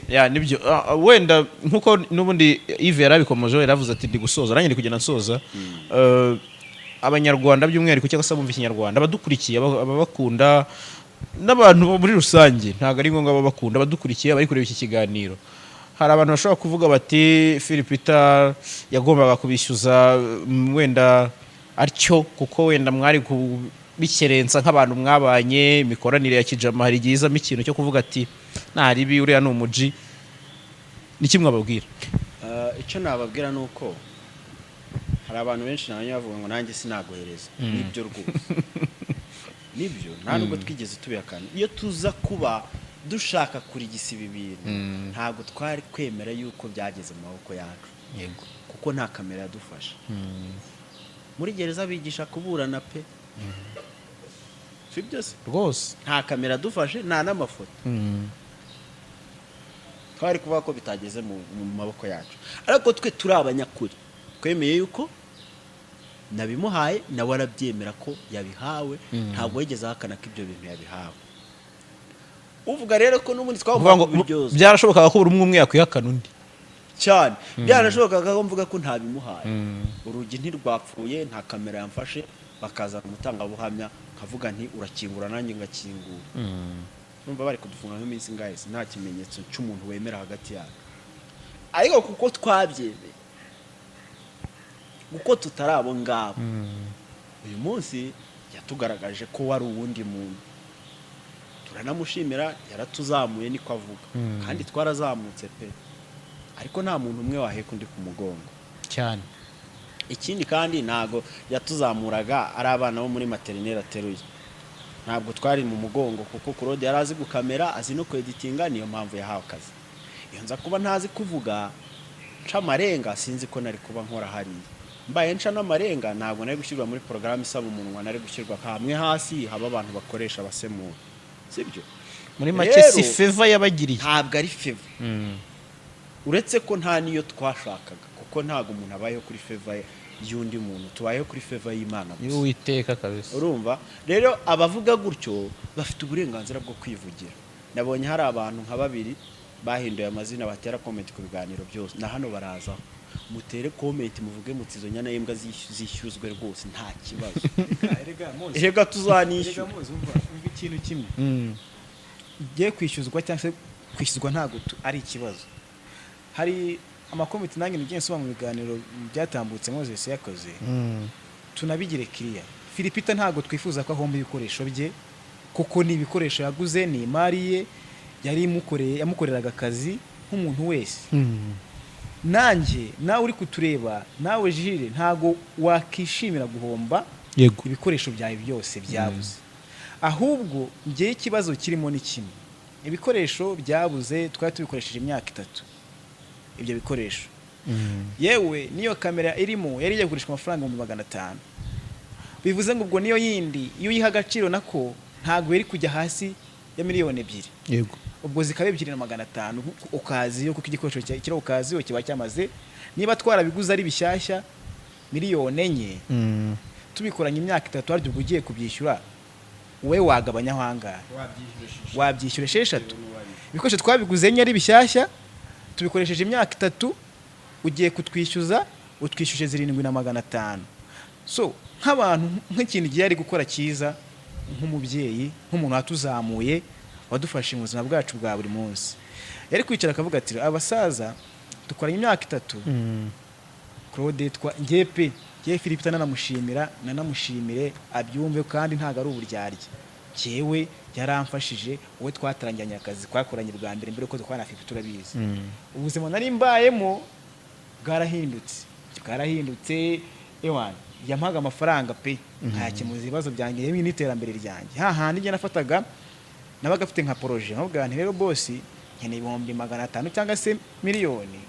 Ya, nibyo. Wenda nkuko n'ubundi Yves yarabikomojeho, yaravuze ati ndi gusoza, nanjye ndi kugenda nsoza. Abanyarwanda by'umwihariko, cyangwa se abumva Ikinyarwanda, abadukurikiye, ababakunda n'abantu bo muri rusange, ntabwo ari ngombwa ababakunda, abadukurikiye, abari kureba iki kiganiro, hari abantu bashobora kuvuga bati Philip yagombaga kubishyuza, wenda atyo, kuko wenda mwari kubikerensa nk'abantu mwabanye, imikoranire ya kijama hari igihe izamo ikintu cyo kuvuga ati nta ribi, uriya ni umuji. Ni kimwe ababwira. Icyo nababwira ni uko hari abantu benshi nabonye bavuga ngo nanjye sinaguhereza. Nibyo rwose, nibyo, nta nubwo twigeze tubihakana. Iyo tuza kuba dushaka kurigisa ibi bintu, ntabwo twari kwemera yuko byageze mu maboko yacu, kuko nta kamera yadufasha. Muri gereza bigisha kuburana pe, si byose? Rwose. Nta kamera yadufashe, nta n'amafoto. Twari kuvuga ko bitageze mu maboko yacu, ariko twe turi abanyakuri, twemeye yuko nabimuhaye, nawe arabyemera ko yabihawe. Ntabwo yigeze ahakana ko ibyo bintu yabihawe. Uvuga rero ko n'ubundi Kuvuga twagomba ngo kubiryozwa, byarashobokaga ko buri umwe umwe yakwihakana undi. Cyane, byarashobokaga ko mvuga ko ntabimuhaye, urugi ntirwapfuye, nta kamera yamfashe, bakazana umutangabuhamya, nkavuga nti urakingura, nanjye ngakingura. Numva bari kudufunga nk'iminsi ingahe se, nta kimenyetso cy'umuntu wemera hagati yacu. Ariko kuko twabyemeye, kuko tutari abo ngabo, uyu munsi yatugaragaje ko wari uwundi muntu. Turanamushimira, yaratuzamuye, niko avuga, kandi twarazamutse pe. Ariko nta muntu umwe waheka undi ku mugongo. Cyane. Ikindi kandi, ntago yatuzamuraga ari abana bo muri maternelle ateruye. Ntabwo twari mu mugongo, kuko Claude yari azi gukamera, azi no kweditinga, niyo mpamvu yahawe akazi. Iyo nza kuba ntazi kuvuga, nca amarenga, sinzi ko nari kuba nkora hariya. Mbaye nca n'amarenga, ntabwo nari gushyirwa muri porogaramu isaba umunwa, nari gushyirwa hamwe hasi haba abantu bakoresha basemura, sibyo? Muri make, Rero, si favor yabagiriye. Ntabwo ari favor, uretse ko nta niyo twashakaga, kuko ntabwo umuntu abayeho kuri favor y'undi muntu, tubayeho kuri favor y'Imana gusa. Y'Uwiteka kabisa. Urumva rero, abavuga gutyo bafite uburenganzira bwo kwivugira. Nabonye hari abantu nka babiri bahinduye amazina batera comment ku biganiro byose, na hano barazaho mutere comment, muvuge muti izo nyana y'imbwa zishyuzwe rwose, nta kibazo. Erega muzi, Reka tuzanishyura. Erega muzi, umva ikintu kimwe, igiye kwishyuzwa cyangwa se kwishyuzwa ntabwo ari ikibazo. Hari amakomite nanjye nagiye nsoma mu biganiro byatambutse Moses yakoze. Tunabigire kiriya, Philipita ntabwo twifuza ko ahomba ibikoresho bye, kuko ni ibikoresho yaguze, ni imari ye yari imukoreye, yamukoreraga akazi nk'umuntu wese. Nanjye, nawe uri kutureba, nawe Jire, ntabwo wakishimira guhomba ibikoresho byawe byose byabuze. Ahubwo ngewe ikibazo kirimo ni kimwe: ibikoresho byabuze twari tubikoresheje imyaka 3. Ibyo bikoresho, yewe n'iyo kamera irimo, yari igiye kugurishwa amafaranga 500,000. Bivuze ngo ubwo niyo yindi iyo uyiha agaciro nako ntabwo yari kujya hasi ya miliyoni 2. Ubwo zikaba 2 na 500 occasion, kuko igikoresho kiri occasion kiba cyamaze, niba twarabiguze ari bishyashya miliyoni 4, tubikoranye imyaka 3, harya ubwo ugiye kubyishyura wowe wagabanya angahe? Wabyishyura 6? Ibikoresho twabiguze enye ari bishyashya, tubikoresheje imyaka 3, ugiye kutwishyuza, utwishyuje 7 na 500. So nk'abantu, nk'ikintu igihe ari gukora cyiza, nk'umubyeyi, nk'umuntu watuzamuye, wadufashe mu buzima bwacu bwa buri munsi, yari kwicara akavuga ati abasaza dukoranye imyaka 3, Claude twa njye pe, Yewe, Philip, nanamushimira, nanamushimire abyumve, kandi ntabwo ari uburyarya. Jyewe yaramfashije, wowe twatarangiranye akazi, twakoranye bwa mbere mbere yuko dukorana na Philip, turabizi. Ubuzima nari mbayemo bwarahindutse, bwarahindutse. Ewana, yampaga amafaranga pe, nkayakemuza ibibazo byanjye yewe n'iterambere ryanjye. Hahandi njye nafataga, nabaga afite nka projet, nkabwira nti: "Rero boss, nkeneye 500,000 cyangwa se miliyoni."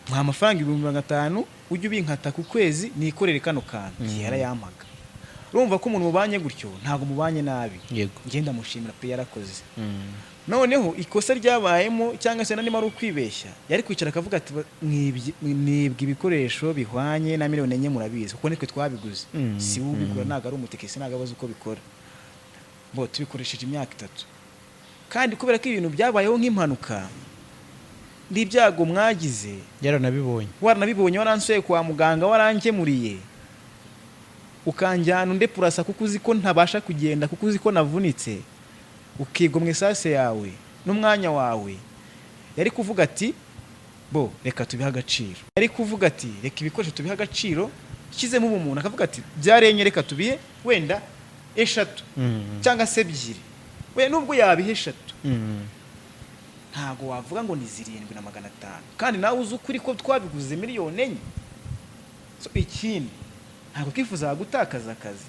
Mpa amafaranga 500,000, ujye ubinkata ku kwezi, nikorere kano kantu. Yarayampaga. Urumva ko umuntu mubanye gutyo ntabwo mubanye nabi. Ngenda mushimira pe, yarakoze. Noneho ikosa ryabayemo, cyangwa se nanima ari ukwibeshya, yari kwicara akavuga ati: "Nibwe ibikoresho bihwanye na miliyoni 4, murabizi kuko nitwe twabiguze." Si we ubigura, ntabwo ari umutekinisiye, ntabwo abazi uko bikora. Bo tubikoresheje imyaka 3, kandi kubera ko ibintu byabayeho nk'impanuka n'ibyago mwagize, Yaranabibonye. waranabibonye, waransuye kwa muganga, warangemuriye, ukanjyana undi purasa kuko uzi ko ntabasha kugenda, kuko uzi ko navunitse, ukigomwa esase yawe n'umwanya wawe. Yari kuvuga ati: "Bo reka tubihe agaciro." Yari kuvuga ati: "Reka ibikoresho tubihe agaciro." Shyizemo ubumuntu, akavuga ati: "Byarenye, reka tubihe wenda 3 cyangwa se 2." We nubwo yabiha 3, ntabwo wavuga ngo ni 7,500, kandi nawe uzi ukuri ko twabiguze miliyoni 4. So, ikindi, ntabwo twifuzaga gutakaza akazi.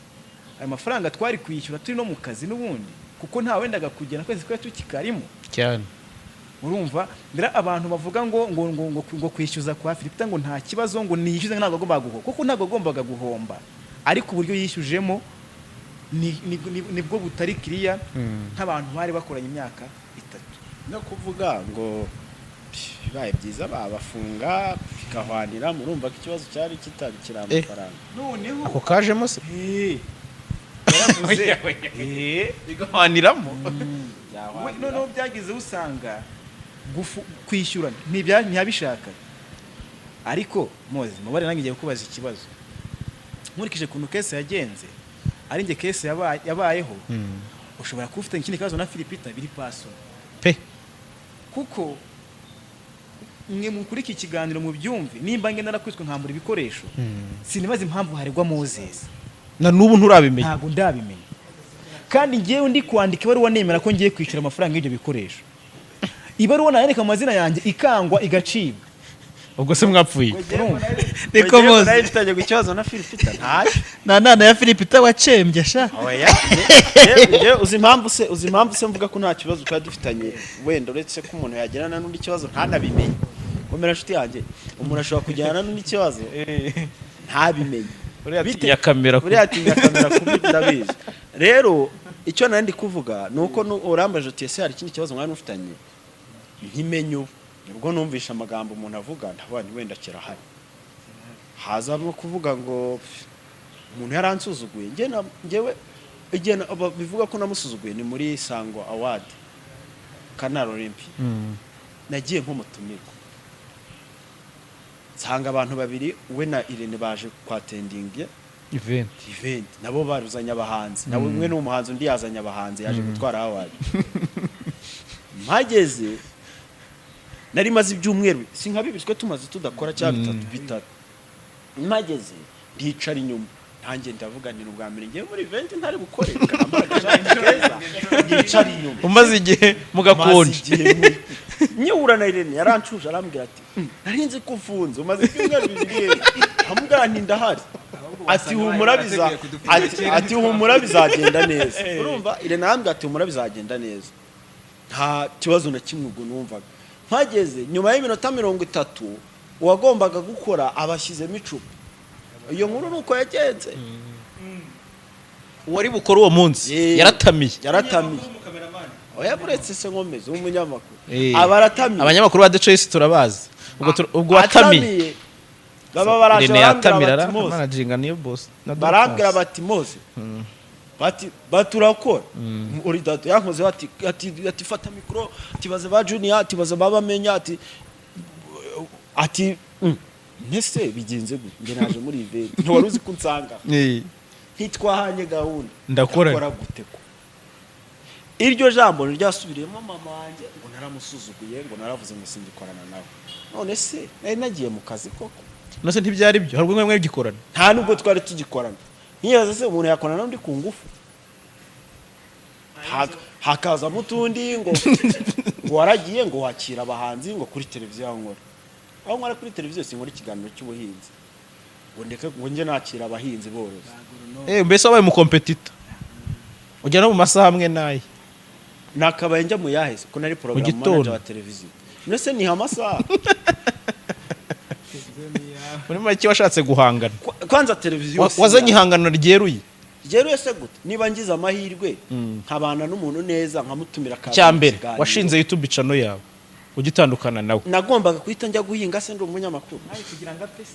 Ayo mafaranga twari kwishyura turi no mu kazi n'ubundi, kuko nta wendaga kugena kwezi twari tukikarimo. Urumva mbere abantu bavuga ngo kwishyuza kwa Philip ngo nta kibazo, ngo niyishyuze, ntabwo agombaga guhomba, kuko ntabwo agombaga guhomba, ariko uburyo yishyujemo nibwo butari kiriya nk'abantu bari bakoranye imyaka 3. No kuvuga ngo bibaye byiza babafunga bigahwanira, murumva ko ikibazo cyari kitabikira amafaranga. Noneho Ako kajemo se? Yaravuze. Bigahwaniramo. We noneho byageze usanga kwishyura ntiyabishakaga. Ariko mozi mubare, nanjye ngiye kubaza ikibazo nkurikije ukuntu case yagenze. Ari njye case yabayeho, ushobora kuba ufite ikindi kibazo na Philipita biri personal Pe. Kuko mwe mukuri iki kiganiro mubyumve, nimba nge narakwiswe nkambura ibikoresho, sinibaza impamvu haregwa Moses. Na n'ubu nturabimenya. Ntabwo ndabimenya, kandi ngewe ndi kwandika ibaruwa nemera ko ngiye kwishyura amafaranga y'ibyo bikoresho. Ibaruwa nayandika mu mazina yanjye ikangwa, igacibwa. Ubwo se mwapfuye? Urumva? Niko muzi. Nari mfitanye ikibazo na Philipita? Ntacyo. Nta nana ya Philip wacembye sha. Oya. Njye uzi impamvu se mvuga ko nta kibazo twari dufitanye? Wenda uretse ko umuntu yagirana n'undi kibazo ntanabimenye. Komera nshuti yanjye, umuntu ashobora kugirana n'undi kibazo ntabimenye. Uriya atinya kamera. Uriya atinya kamera kubi, ndabizi. Rero icyo nari ndi kuvuga ni uko urambaje uti: "Ese hari ikindi kibazo mwari mufitanye?" Nkimenye ubu nibwo numvishe amagambo umuntu avuga, ndavuga nti wenda kirahari. Hazamo kuvuga ngo umuntu yaransuzuguye. Njyewe igihe bivuga ko namusuzuguye ni muri Sango Award Canal Olympia. Nagiye nk'umutumirwa, nsanga abantu babiri, we na Irene, baje kwattendinga Event. event. Nabo baruzanye abahanzi, nawe umwe ni umuhanzi, undi yazanye abahanzi, yaje gutwara award. Mpageze nari maze ibyumweru si nka bibiri twe tumaze tudakora, cyangwa bitatu, bitatu. Mpageze ndicara inyuma, nanjye ndavuga nti: "Ubwa mbere ngiye muri event ntari gukore, nambara agashati keza, nicara inyuma." Umaze igihe mugakonje. Maze igihe nyihura na Irene, yarancuje, arambwira ati: "Nari nzi ko ufunze, umaze ibyumweru 2 hehe?" Amubwira nti: "Ndahari." Ati: "Humura biza," ati: "Humura bizagenda neza." Urumva, Irene arambwira ati: "Humura bizagenda neza, nta kibazo na kimwe." Ubwo numvaga mpageze nyuma y'iminota 30 uwagombaga gukora abashyizemo icupa. Iyo nkuru ni uko yagenze. Uwari bukore uwo munsi yaratamiye. Yaratamiye. Oya, buretse se nkomeze, w'umunyamakuru aba aratamiye. Abanyamakuru ba The Choice turabazi. Ubwo watamiye. Atamiye, baba baraje, Irene barambwira yatamira bati: "Mose," managinga niyo boss na barambwira Dorcas. bati: "Mose," bati baturakora uri data yankoze, bati ati "Fata mikoro," ati "baze ba Junior," ati "baze babamenya," ati "Ntese bigenze gute? Njye naje muri event, ntiwari uzi ko unsanga, ntitwahanye gahunda." Ndakora. Ndakora gute? Ko iryo jambo ntiryasubiriyemo mama wanjye ngo naramusuzuguye, ngo naravuze ngo singikorana nawe. None se nari nagiye mu kazi koko? Nose ntibyari byo? Hari ubwo mwe mwagikorana? Nta nubwo twari tugikorana. Nkibaza se umuntu yakorana n'undi ku ngufu? Hakazamo utundi ngo waragiye ngo wakira abahanzi ngo kuri televiziyo aho nkora, aho nkora kuri televiziyo sinkora ikiganiro cy'ubuhinzi ngo ndeke ngo njye nakira abahinzi borozi. Mbese wabaye umu competitor, ujya no mu masaha amwe n'aye? Nakabaye njya mu yahese ko nari program Gitondo. manager wa televiziyo? None niha amasaha? Muri make washatse guhangana. Kwanza televiziyo Wazanye ihangano ryeruye. Ryeruye se gute, niba ngize amahirwe nkabana n'umuntu neza, nkamutumira akaza Icya mu mbere, kiganiro. washinze YouTube channel yawe ugitandukana nawe. Nagombaga guhita njya guhinga se ndi umunyamakuru? Nawe kugira ngo apfe se,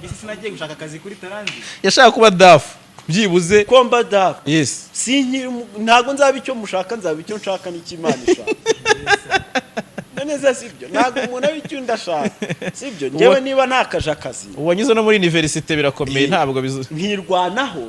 ese sinagiye gushaka akazi kuri Taranzi? Yashaka kuba DAF byibuze. Komba DAF? Yes. Sinkiri ntabwo nzaba icyo mushaka, nzaba icyo nshaka n'icyo Imana ishaka. None se sibyo? Ntabwo umuntu aba icyo undi ashaka, sibyo? Njyewe niba ntakaje akazi, Uwanyuze no muri université birakomeye. Ntabwo bizu nkirwanaho,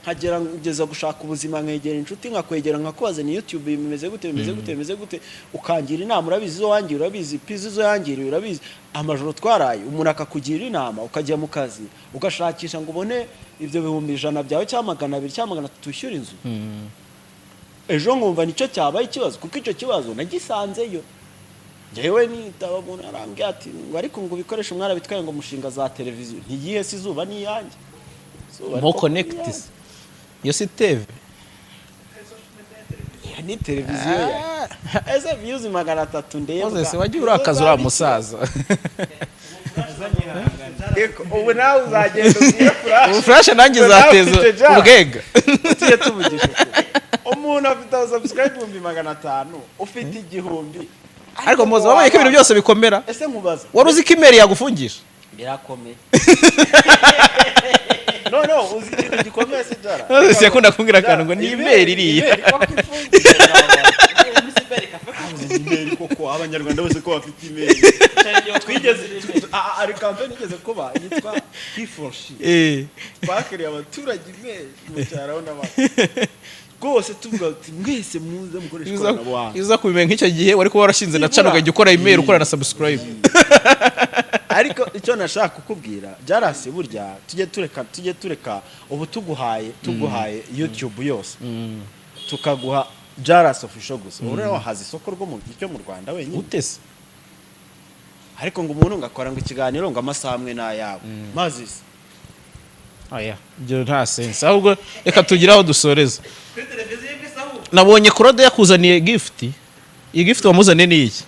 nkagera ngeza gushaka ubuzima, nkegera inshuti, nkakwegera, nkakubaza ni YouTube bimeze gute, bimeze gute, bimeze gute, ukangira inama. Urabizi izo wangira, urabizi pizi izo yangiriye, urabizi amajoro twaraye. Umuntu akakugira inama, ukajya mu kazi, ugashakisha ngo ubone ibyo 100,000 byawe cyangwa 200 cyangwa 300 wishyura inzu. Ejo nkumva nicyo cyabaye ikibazo, kuko icyo kibazo nagisanzeyo njyewe. Nitaba umuntu arambwira ati ngo ariko ngo ibikoresho mwarabitwaye ngo mushinga za televiziyo. Ntiyihe se? Izuba ni iyanjye. Izuba Mo ariko connect ni iyanjye. Iyo si TV? Iya ni televiziyo ya ese views 300 ndebwa. Moses, wagiye urakaza uriya musaza. Eko, ubu nawe uzagenda ubwire Flash. Ubu Flash nanjye Ngo nawe zateza ufite jam. ubwega. Tujye tuvugisha ukuri. Umuntu afite subscribe 500,000, ufite 1000. Ariko Moses, wabonye ko ibintu byose bikomera? Ese nkubaza. Wari uzi ko email yagufungisha? Birakomeye. No, no, uzi ikintu gikomeye se, Jara? Moses yakunda kumbwira akantu ngo ni email iriya. Email koko ifungisha. Email koko, Abanyarwanda bose ko bafite email. Twigeze ari campaign igeze kuba yitwa He for She. Twakiriye abaturage email mu cyaro n'abandi rwose, tuvuga ati mwese muze mukoresha ikoranabuhanga. Uza kubimenya nk'icyo gihe, wari kuba warashinze na channel, ukajya ukora email, ukora na subscribe. Ariko icyo nashaka kukubwira, Jarasi, burya tujye tureka ubu tuguhaye YouTube yose, tukaguha Jaras Official gusa, ubu rero wahaza isoko rwo mu ryo mu Rwanda wenyine. Utese? Ariko ngo umuntu ngakora ngo ikiganiro ngo amasaha amwe n'ayawe mazi se. Oya, ibyo nta sense. Ahubwo reka tugire aho dusoreza. Nabonye Claude yakuzaniye gift. Iyi gift wamuzaniye ni iki?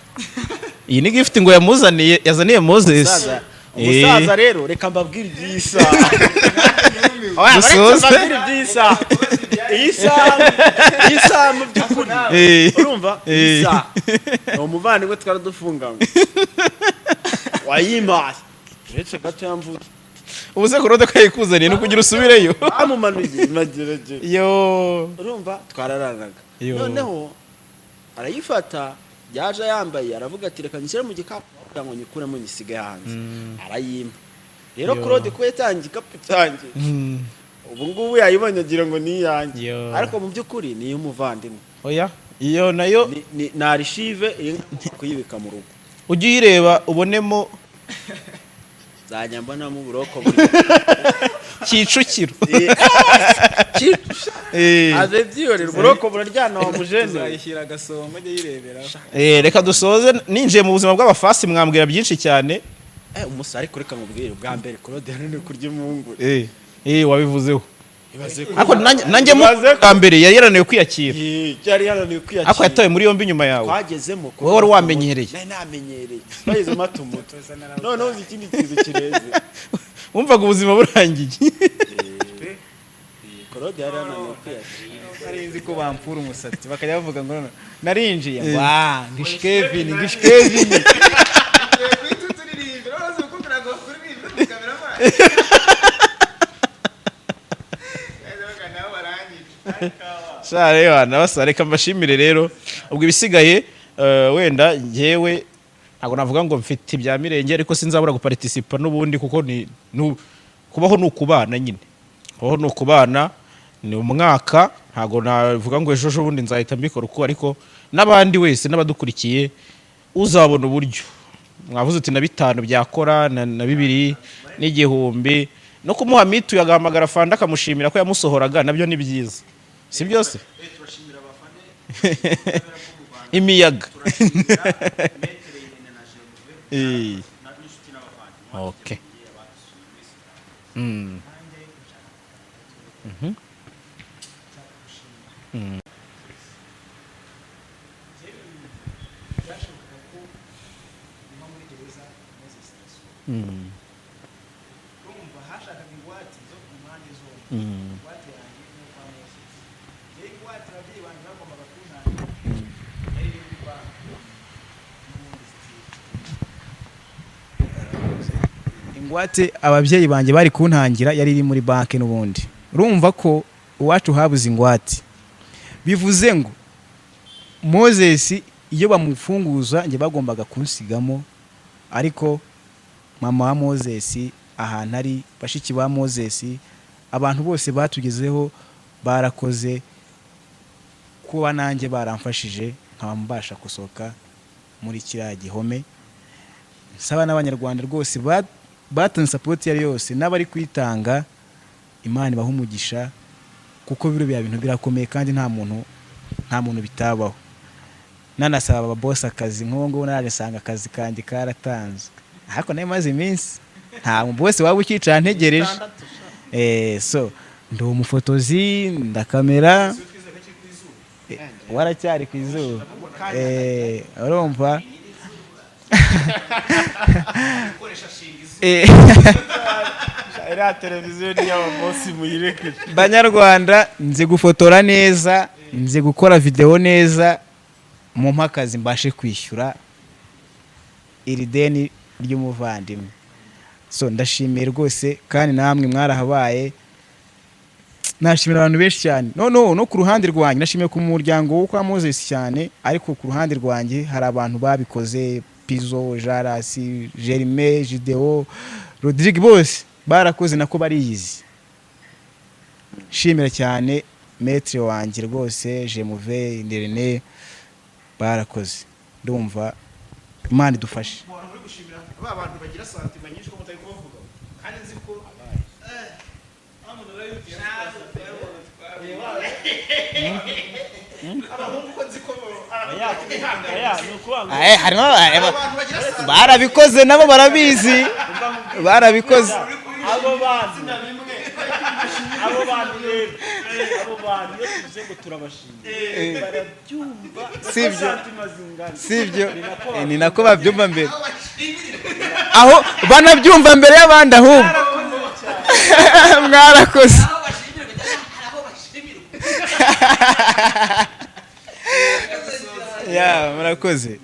Iyi ni gift ngo yamuzaniye, yazaniye Moses. Umusaza, umusaza rero, reka mbabwire iby'iyi saha. Oya, baretse. Dusoze. Mbabwire iby'iyi saha. Iyi saha, iyi saha mu by'ukuri, urumva iyi saha ni umuvandimwe twari dufunganywe wayimpaye. Uretse gato yamvuye. Ubu se Claude ko yayikuzaniye, ni ukugira usubireyo? Bamumanuye mageragere. Yo. Urumva twararanaga. Yo. Noneho arayifata, yaje yambaye, aravuga ati reka nshyire mu gikapu kugira ngo nyikuremo nyisige hanze, arayimpa rero. Yo. Claude ko yatangiye igikapu cyanjye, ubu ngubu yayibonye agira ngo ni iyanjye, Yo. ariko mu by'ukuri ni iy'umuvandimwe. Oya, iyo nayo Ni archive iri kuyibika mu rugo. Ujye uyireba ubonemo. Nzajya mbonamo uburoko buri Kicukiro. Aze byihorera, uburoko buraryana wa mujene. Tuzayishyira agasongo ajye yirebera. Reka dusoze. Ninjiye mu buzima bw'abafasi, mwambwira byinshi cyane. Umusa, ariko reka nkubwire, bwa mbere Claude yananiwe kurya impungure. Wabivuzeho. Ibaze ko Ariko nanjye mu Ibaze ko bwa mbere yari yananiwe kwiyakira. Yari yananiwe kwiyakira. Ariko yatawe muri yombi nyuma yawe. Twagezemo. Wowe wari wamenyereye. Nari namenyereye. Twagezemo atumuta. Noneho uzi ikindi kintu kireze? Wumvaga ubuzima burangiye. Claude yari yananiwe kwiyakira. Nari nzi ko bampfura umusatsi, bakajya bavuga ngo none narinjiye ngo ah, ngish Kevin, ngish Kevin. Guhita uturirimbira, urazi gukubwira ngo kuririmbe mu cameraman. Nabo baranyica. Sha reba nabasa, reka mbashimire rero. Ubwo ibisigaye, wenda njyewe ntabwo navuga ngo mfite ibya mirenge, ariko sinzabura guparticipa n'ubundi, kuko ni kubaho ni ukubana nyine, kubaho ni ukubana. Ni umwaka, ntabwo navuga ngo ejo bundi nzahita mbikora uko, ariko n'abandi wese n'abadukurikiye uzabona uburyo mwavuze uti na 5 byakora na 2. n'igihumbi no kumuha mituyu, agahamagara fanda akamushimira ko yamusohoraga, nabyo ni byiza, si byose imiyaga. Okay. Urumva hashakaga ingwate zo ku mpande zombi, ingwate yanjye n'iyo kwa Moses. Njyewe ingwate ababyeyi banjye bagombaga kuntangira yari iri muri banki n'ubundi still. Ingwate ababyeyi banjye bari kuntangira yari iri muri banki n'ubundi. Urumva ko iwacu habuze ingwate, bivuze ngo Moses iyo bamufunguza njye bagombaga kunsigamo. Ariko mama wa Moses ahantu ari, bashiki ba Moses, abantu bose batugezeho barakoze kuba nanjye baramfashije nkaba mbasha gusohoka muri kiriya gihome. Nsaba n'Abanyarwanda rwose batanze support iyo ari yose n'abari kuyitanga, Imana ibaha umugisha, kuko biro bya bintu birakomeye kandi nta muntu bitabaho. Nanasaba ababosi akazi nk'ubu ngubu, naje nsanga akazi kanjye karatanzwe, ariko nayo maze iminsi nta mubosi waba ucyicara ntegereje. So ndi umufotozi, ndakamera. Waracyari ku izuba. Urumva. Iriya televiziyo ni iy'ababosi, muyireke. Banyarwanda, nzi gufotora neza, nzi gukora videwo neza, mumpe akazi mbashe kwishyura iri deni ry'umuvandimwe. So ndashimiye rwose, kandi namwe mwarahabaye. Nashimira abantu benshi cyane. Noneho no ku ruhande rwanjye nashimiye ku muryango wo kwa Moses cyane, ariko ku ruhande rwanjye hari abantu babikoze: Pizo, Jarasi, Jerime, Jideo, Rodrigue, bose barakoze nako bariyizi. Shimira cyane maître wanjye rwose, Jemuve Nderene, barakoze. Ndumva Imana idufashe. Muri gushimira ba bantu bagira sentiments nyinshi ko mutari kubavuga, kandi nzi ko abahungu ko nzi ko Harimo barabikoze, nabo barabizi, barabikoze. Abo bantu rero, abo bantu iyo tuvuze ngo turabashimira, barabyumva. Sibyo. Sentiments zingana. Sibyo. Ni nako babyumva mbere, aho banabyumva mbere y'abandi. Ahubwo mwarakoze. Aho bashimirwa cyangwa hari aho bashimirwa. Ya, murakoze.